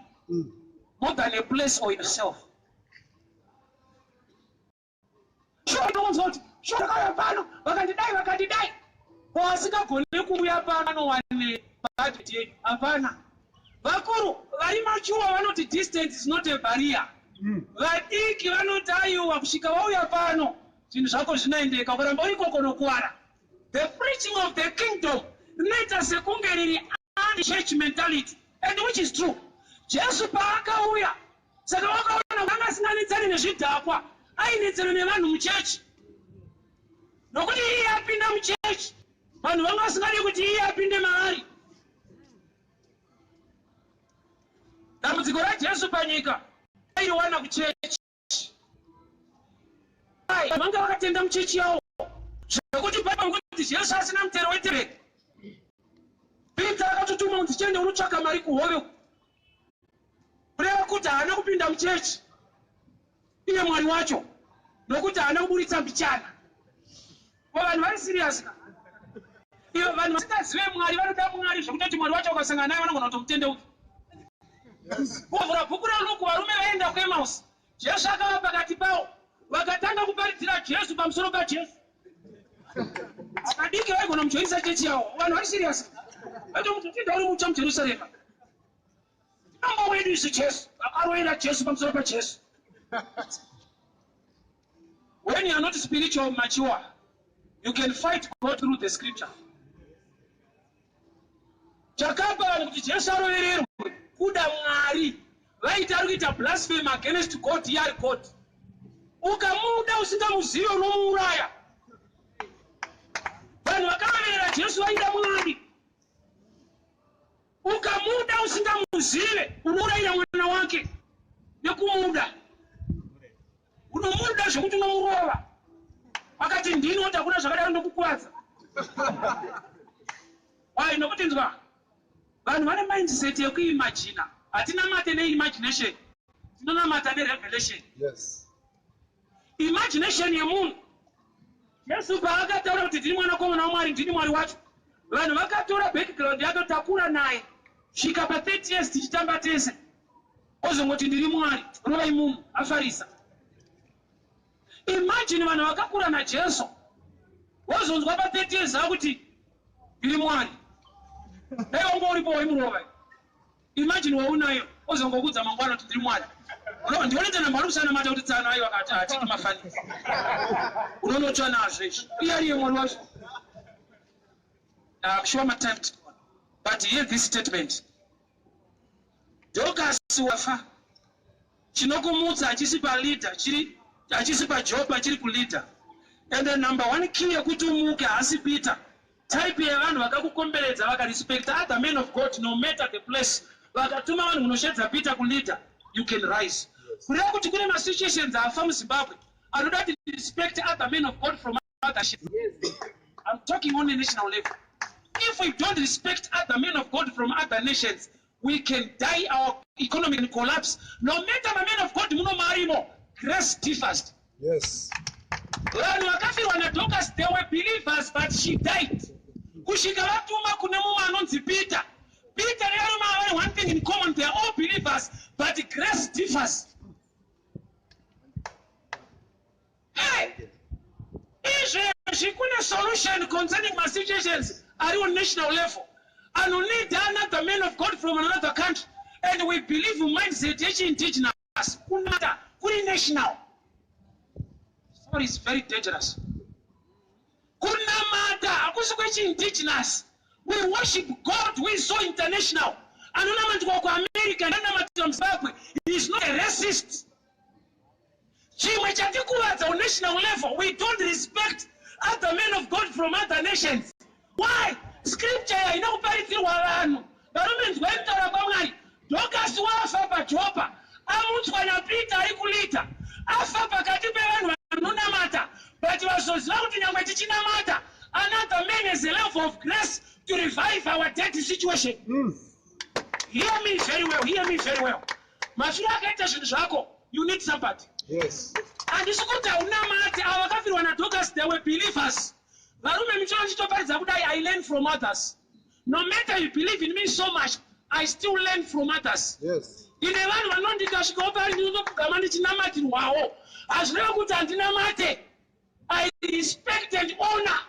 Speaker 1: more than a place or yourself. Sure ndonzwa kuti sure ndakauya pano vakandidai vakandidai. Ko asingagone kuuya pano anowane budget yenyu hapana. Vakuru vari machuwa vanoti distance is not a barrier. Vadiki vanoti aiwa kusvika wauya pano zvinhu zvako zvinoendeka ukaramba uri ikoko unokuwara. The preaching of the kingdom rinoita sekunge riri church mentality and which is true. Jesu paakauya saka wakaona kuti anga asinganetsani nezvidhakwa ainetsana nevanhu muchechi nokuti iye apinda muchechi vanhu vanga vasingadi kuti iye apinde mavari. Dambudziko raJesu panyika airiwana kuchechi. Vanga vakatenda muchechi yawo zvekuti Bible kuti Jesu asina mutero wetemberi. Peter akatotuma kunzi chiende unotsvaka mari kuhove. Kureva kuti haana kupinda muchechi iye Mwari wacho nokuti haana kuburitsa mbichana. Ko vanhu vari serious ka? Iyo vanhu vasingazive Mwari vanoda Mwari zvekutoti Mwari wacho ukasangana naye vanogona kutomutendeudza. Kuvhura bhuku raLuke varume vaienda kuEmausi Jesu akava pakati pavo vakatanga kuparidzira Jesu pamusoro paJesu. Vadiki vaigona mujoinisa chechi yavo vanhu vari serious. Vatomutotenda uri mutsva muJerusarema. Mambo wedu isu Jesu vakaroera Jesu pamusoro paJesu. When you are not spiritual mature, you can fight God through the scripture. Chakapa vanhu kuti Jesu arovererwe kuda Mwari. Vaiti ari kuita blasphemy against God, iye ari God. Ukamuda usingamuzivi, unomuuraya. Vanhu vakaroverera Jesu vaida Mwari. Ukamuda usingamuzive, unourayira mwana wake nekumuda. Unomuda zvekuti unomurova. Akati ndini woti hakuna zvakadaro, ndokukuvadza. Why? Nokuti nzwa, vanhu vane mindset yekuimagina. Hatinamate neimagination, tinonamata nerevelation. Imagination yemunhu. Jesu paakataura kuti ndini mwanakomana waMwari, ndini Mwari wacho, vanhu vakatora background yake, takura naye svika pa30 years tichitamba tese, ozongoti ndiri Mwari, rovai munhu afarisa. Imagine vanhu vakakura naJesu, wozonzwa pa30 years akuti ndiri Mwari. Dai wanga uripo waimurova. Imagine waunayo ozongokudza mangwana kuti ndiri Mwari. Ndione tana mwari kusanamata kuti tsano aiwa kati hatidi mafani. Unonotsva nazvo izvi. Iye ariye Mwari wacho. I'm sure my time, but hear this statement. Dorcas wafa. Chinokumutsa hachisi paleader, chiri hachisi paJopa, chiri kuleader. And the number one key yekuti umuke haasi Peter. Type yevanhu vakakukomberedza vakarespecta other men of God no matter the place, vakatuma vanhu kunoshedza Peter kuleader, you can rise. Kureva kuti kune masituations afa muZimbabwe anoda kuti respect other men of God from other nations. I'm talking on a national level. If we don't respect other men of God from other nations, we can die, our economy can collapse. No matter the men of God muno marimo, grace differs. Vanhu vakafirwa naDorcas, they were believers, but she died. Kusvika vatuma kune mumwe anonzi Peter. Peter nevarume ava vane one thing in common, they are all believers, but grace differs. Hey! Izvezvi kune solution concerning masituations ari on national level. Anoneed another man of God from another country, and we believe mindset yechiindigenous kunata kuri national. Sorry, it's very dangerous. Kunamata hakusi kwechiindigenous. We worship God who is so international. Anonamatwa kuAmerica anonamatira muZimbabwe. He is not a racist. Chimwe chatikuvadza on national level, we don't respect other men of God from other nations. Why? Scripture haina kuparidzirwa vanhu. Varume, nzwai kutaura kwaMwari. Dorcas wafa paJopa, amutswa naPeter ari kuLidda. Afa pakati pevanhu vanonamata, but vazoziva kuti nyangwe tichinamata, another man has a level of grace to revive our dead situation. Hear me very well, hear me very well. Mafiro akaita zvinhu zvako, you need somebody. Handisi kuti haunamati. Ava vakafirwa naDorcas, they were believers. Varume, michoro ndichitoparidza kudai, I learn from others. No matter you believe in me so much, I still learn from others. Ndine vanhu vanondikasvikawo pari ndinotopfugama ndichinamatirwawo. Hazvirevi kuti handinamate. I respect and honor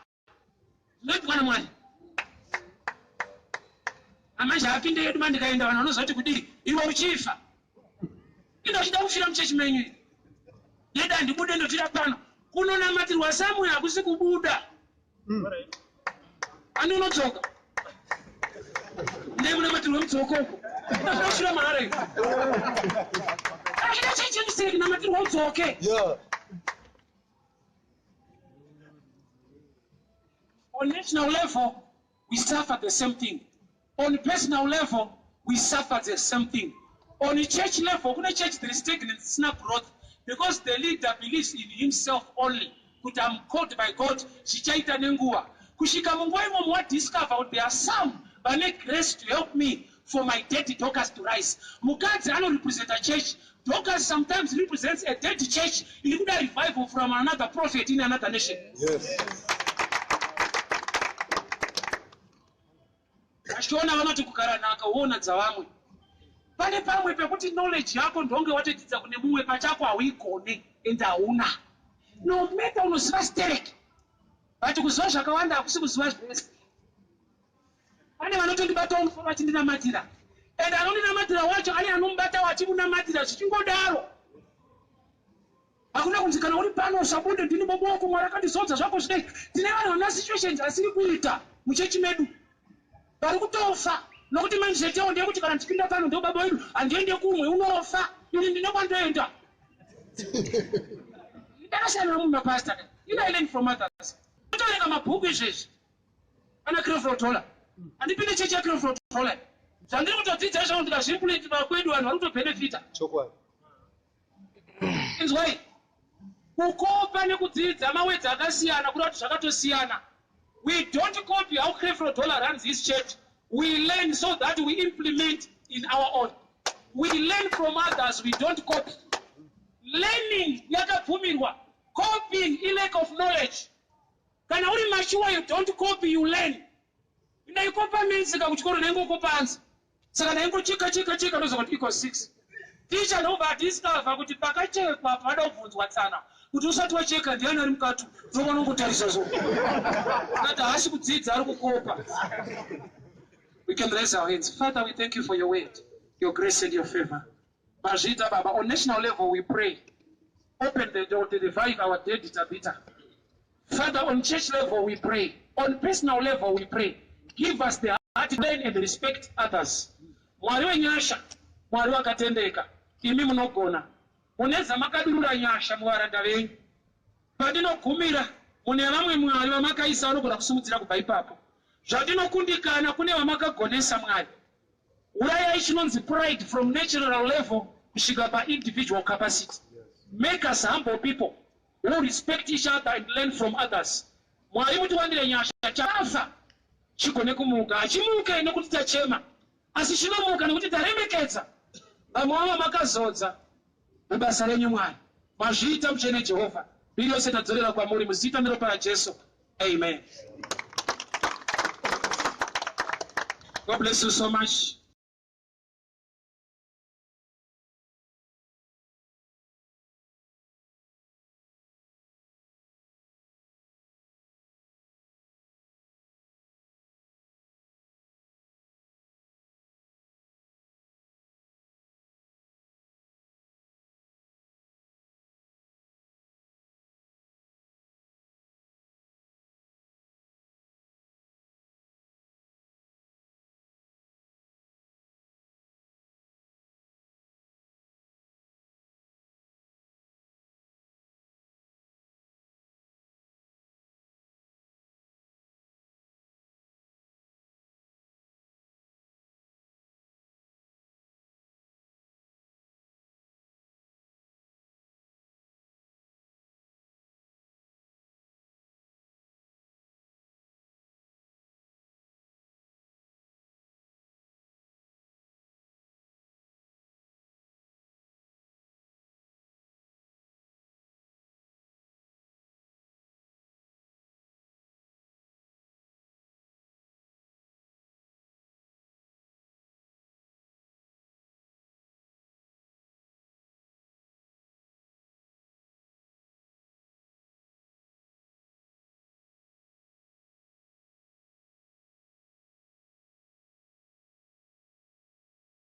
Speaker 1: zvinoitwa naMwari. Amanje apinde yedu mandikaenda, vanhu vanozoti kudii? Iwe uchifa, indochida kufira muchechi menyu iri yeda, handibude, ndofira pano. Kunonamatirwa samwe hakusi kubuda. Ani unodzoka ndei kunamatirwa mudzoko uko, ndofira mahara iyo. Achida chechi yemuseri kunamatirwa udzoke. On national level, we suffer the same thing. On personal level, we suffer the same thing. On church level, kune church there is stagnant, dzisina growth, because the leader believes in himself only, kuti I'm called by God, zvichaita nenguva. Kusvika munguva imomo wadiscover kuti there are some vane grace to help me for my dead Dorcas to rise. Mukadzi anorepresenta church. Dorcas sometimes represents a dead church iri kuda revival from another prophet in another nation. Vachiona vanoti kugara nhaka woona dzavamwe. Pane pamwe pekuti knowledge yako ndonge watodzidza kune mumwe, pachako hauigone and hauna. No matter unoziva sterek, but kuziva zvakawanda hakusi kuziva zvese. Pane vanotondibatawo musoro vachindinamatira, and anondinamatira wacho ane anomubatawo achimunamatira, zvichingodaro. Hakuna kunzi kana uri pano usabude, ndini bobo wako, Mwari akandizodza zvako zvidai. Tine vanhu vana situations asiri kuita muchechi medu vari kutofa nokuti mindset yavo ndeyekuti kana ndichipinda pano ndo baba wedu, handiende kumwe. Unofa. Ini ndine kwandoenda. Ndakasiyana namumwe mapastor. Ina I learn from others. Kutoverenga mabhuku izvezvi. Ana Creflo Dollar. Handipinde chechi yaCreflo Dollar. Zvandiri kutodzidza izvozvo ndikazviimplement pakwedu vanhu vari kutobenefita.
Speaker 3: Chokwadi.
Speaker 1: Inzwai. Kukopa nekudzidza mawedzi akasiyana kureva kuti zvakatosiyana. We don't copy how Creflo Dollar runs his church. We learn so that we implement in our own. We learn from others, we don't copy. Learning yakabvumirwa. Copying i lack of knowledge. Kana uri mature you don't copy, you learn. Ndaikopa maths ka kuchikoro ndaingokopa answer. Saka ndaingocheka cheka cheka ndoziva kuti equals 6. Ticha ndobva adiscover kuti pakachekwa pada kubvunzwa tsana kuti usati wacheka ndiani ari mukati ndobva unongotarisa so. Kati haasi kudzidza ari kukopa. We can raise our hands. Father, we thank you for your word, your grace and your favor. Mazviita Baba, on national level we pray. Open the door to revive our dead Tabitha. Father, on church level we pray. On personal level we pray. Give us the heart to learn and respect others. Mwari wenyasha, Mwari wakatendeka, imi munogona. Mune zamakadurura nyasha muvaranda venyu. Pandinogumira, mune vamwe Mwari vamakaisa vanogona kusimudzira kubva ipapo. Zvandinokundikana kune vamakagonesa Mwari. Urayai chinonzi pride from natural level kusvika paindividual capacity. Make us humble people who respect each other and learn from others. Mwari mutiwanire nyasha chafa chigone kumuka. Hachimuke nekuti tachema, asi chinomuka nekuti taremekedza vamwe vava makazodza mubasa renyu Mwari. Mazviita mutsvene Jehovha. Mbiri yose tadzorera kwamuri muzita neropa raJesu. Amen. God bless you so much.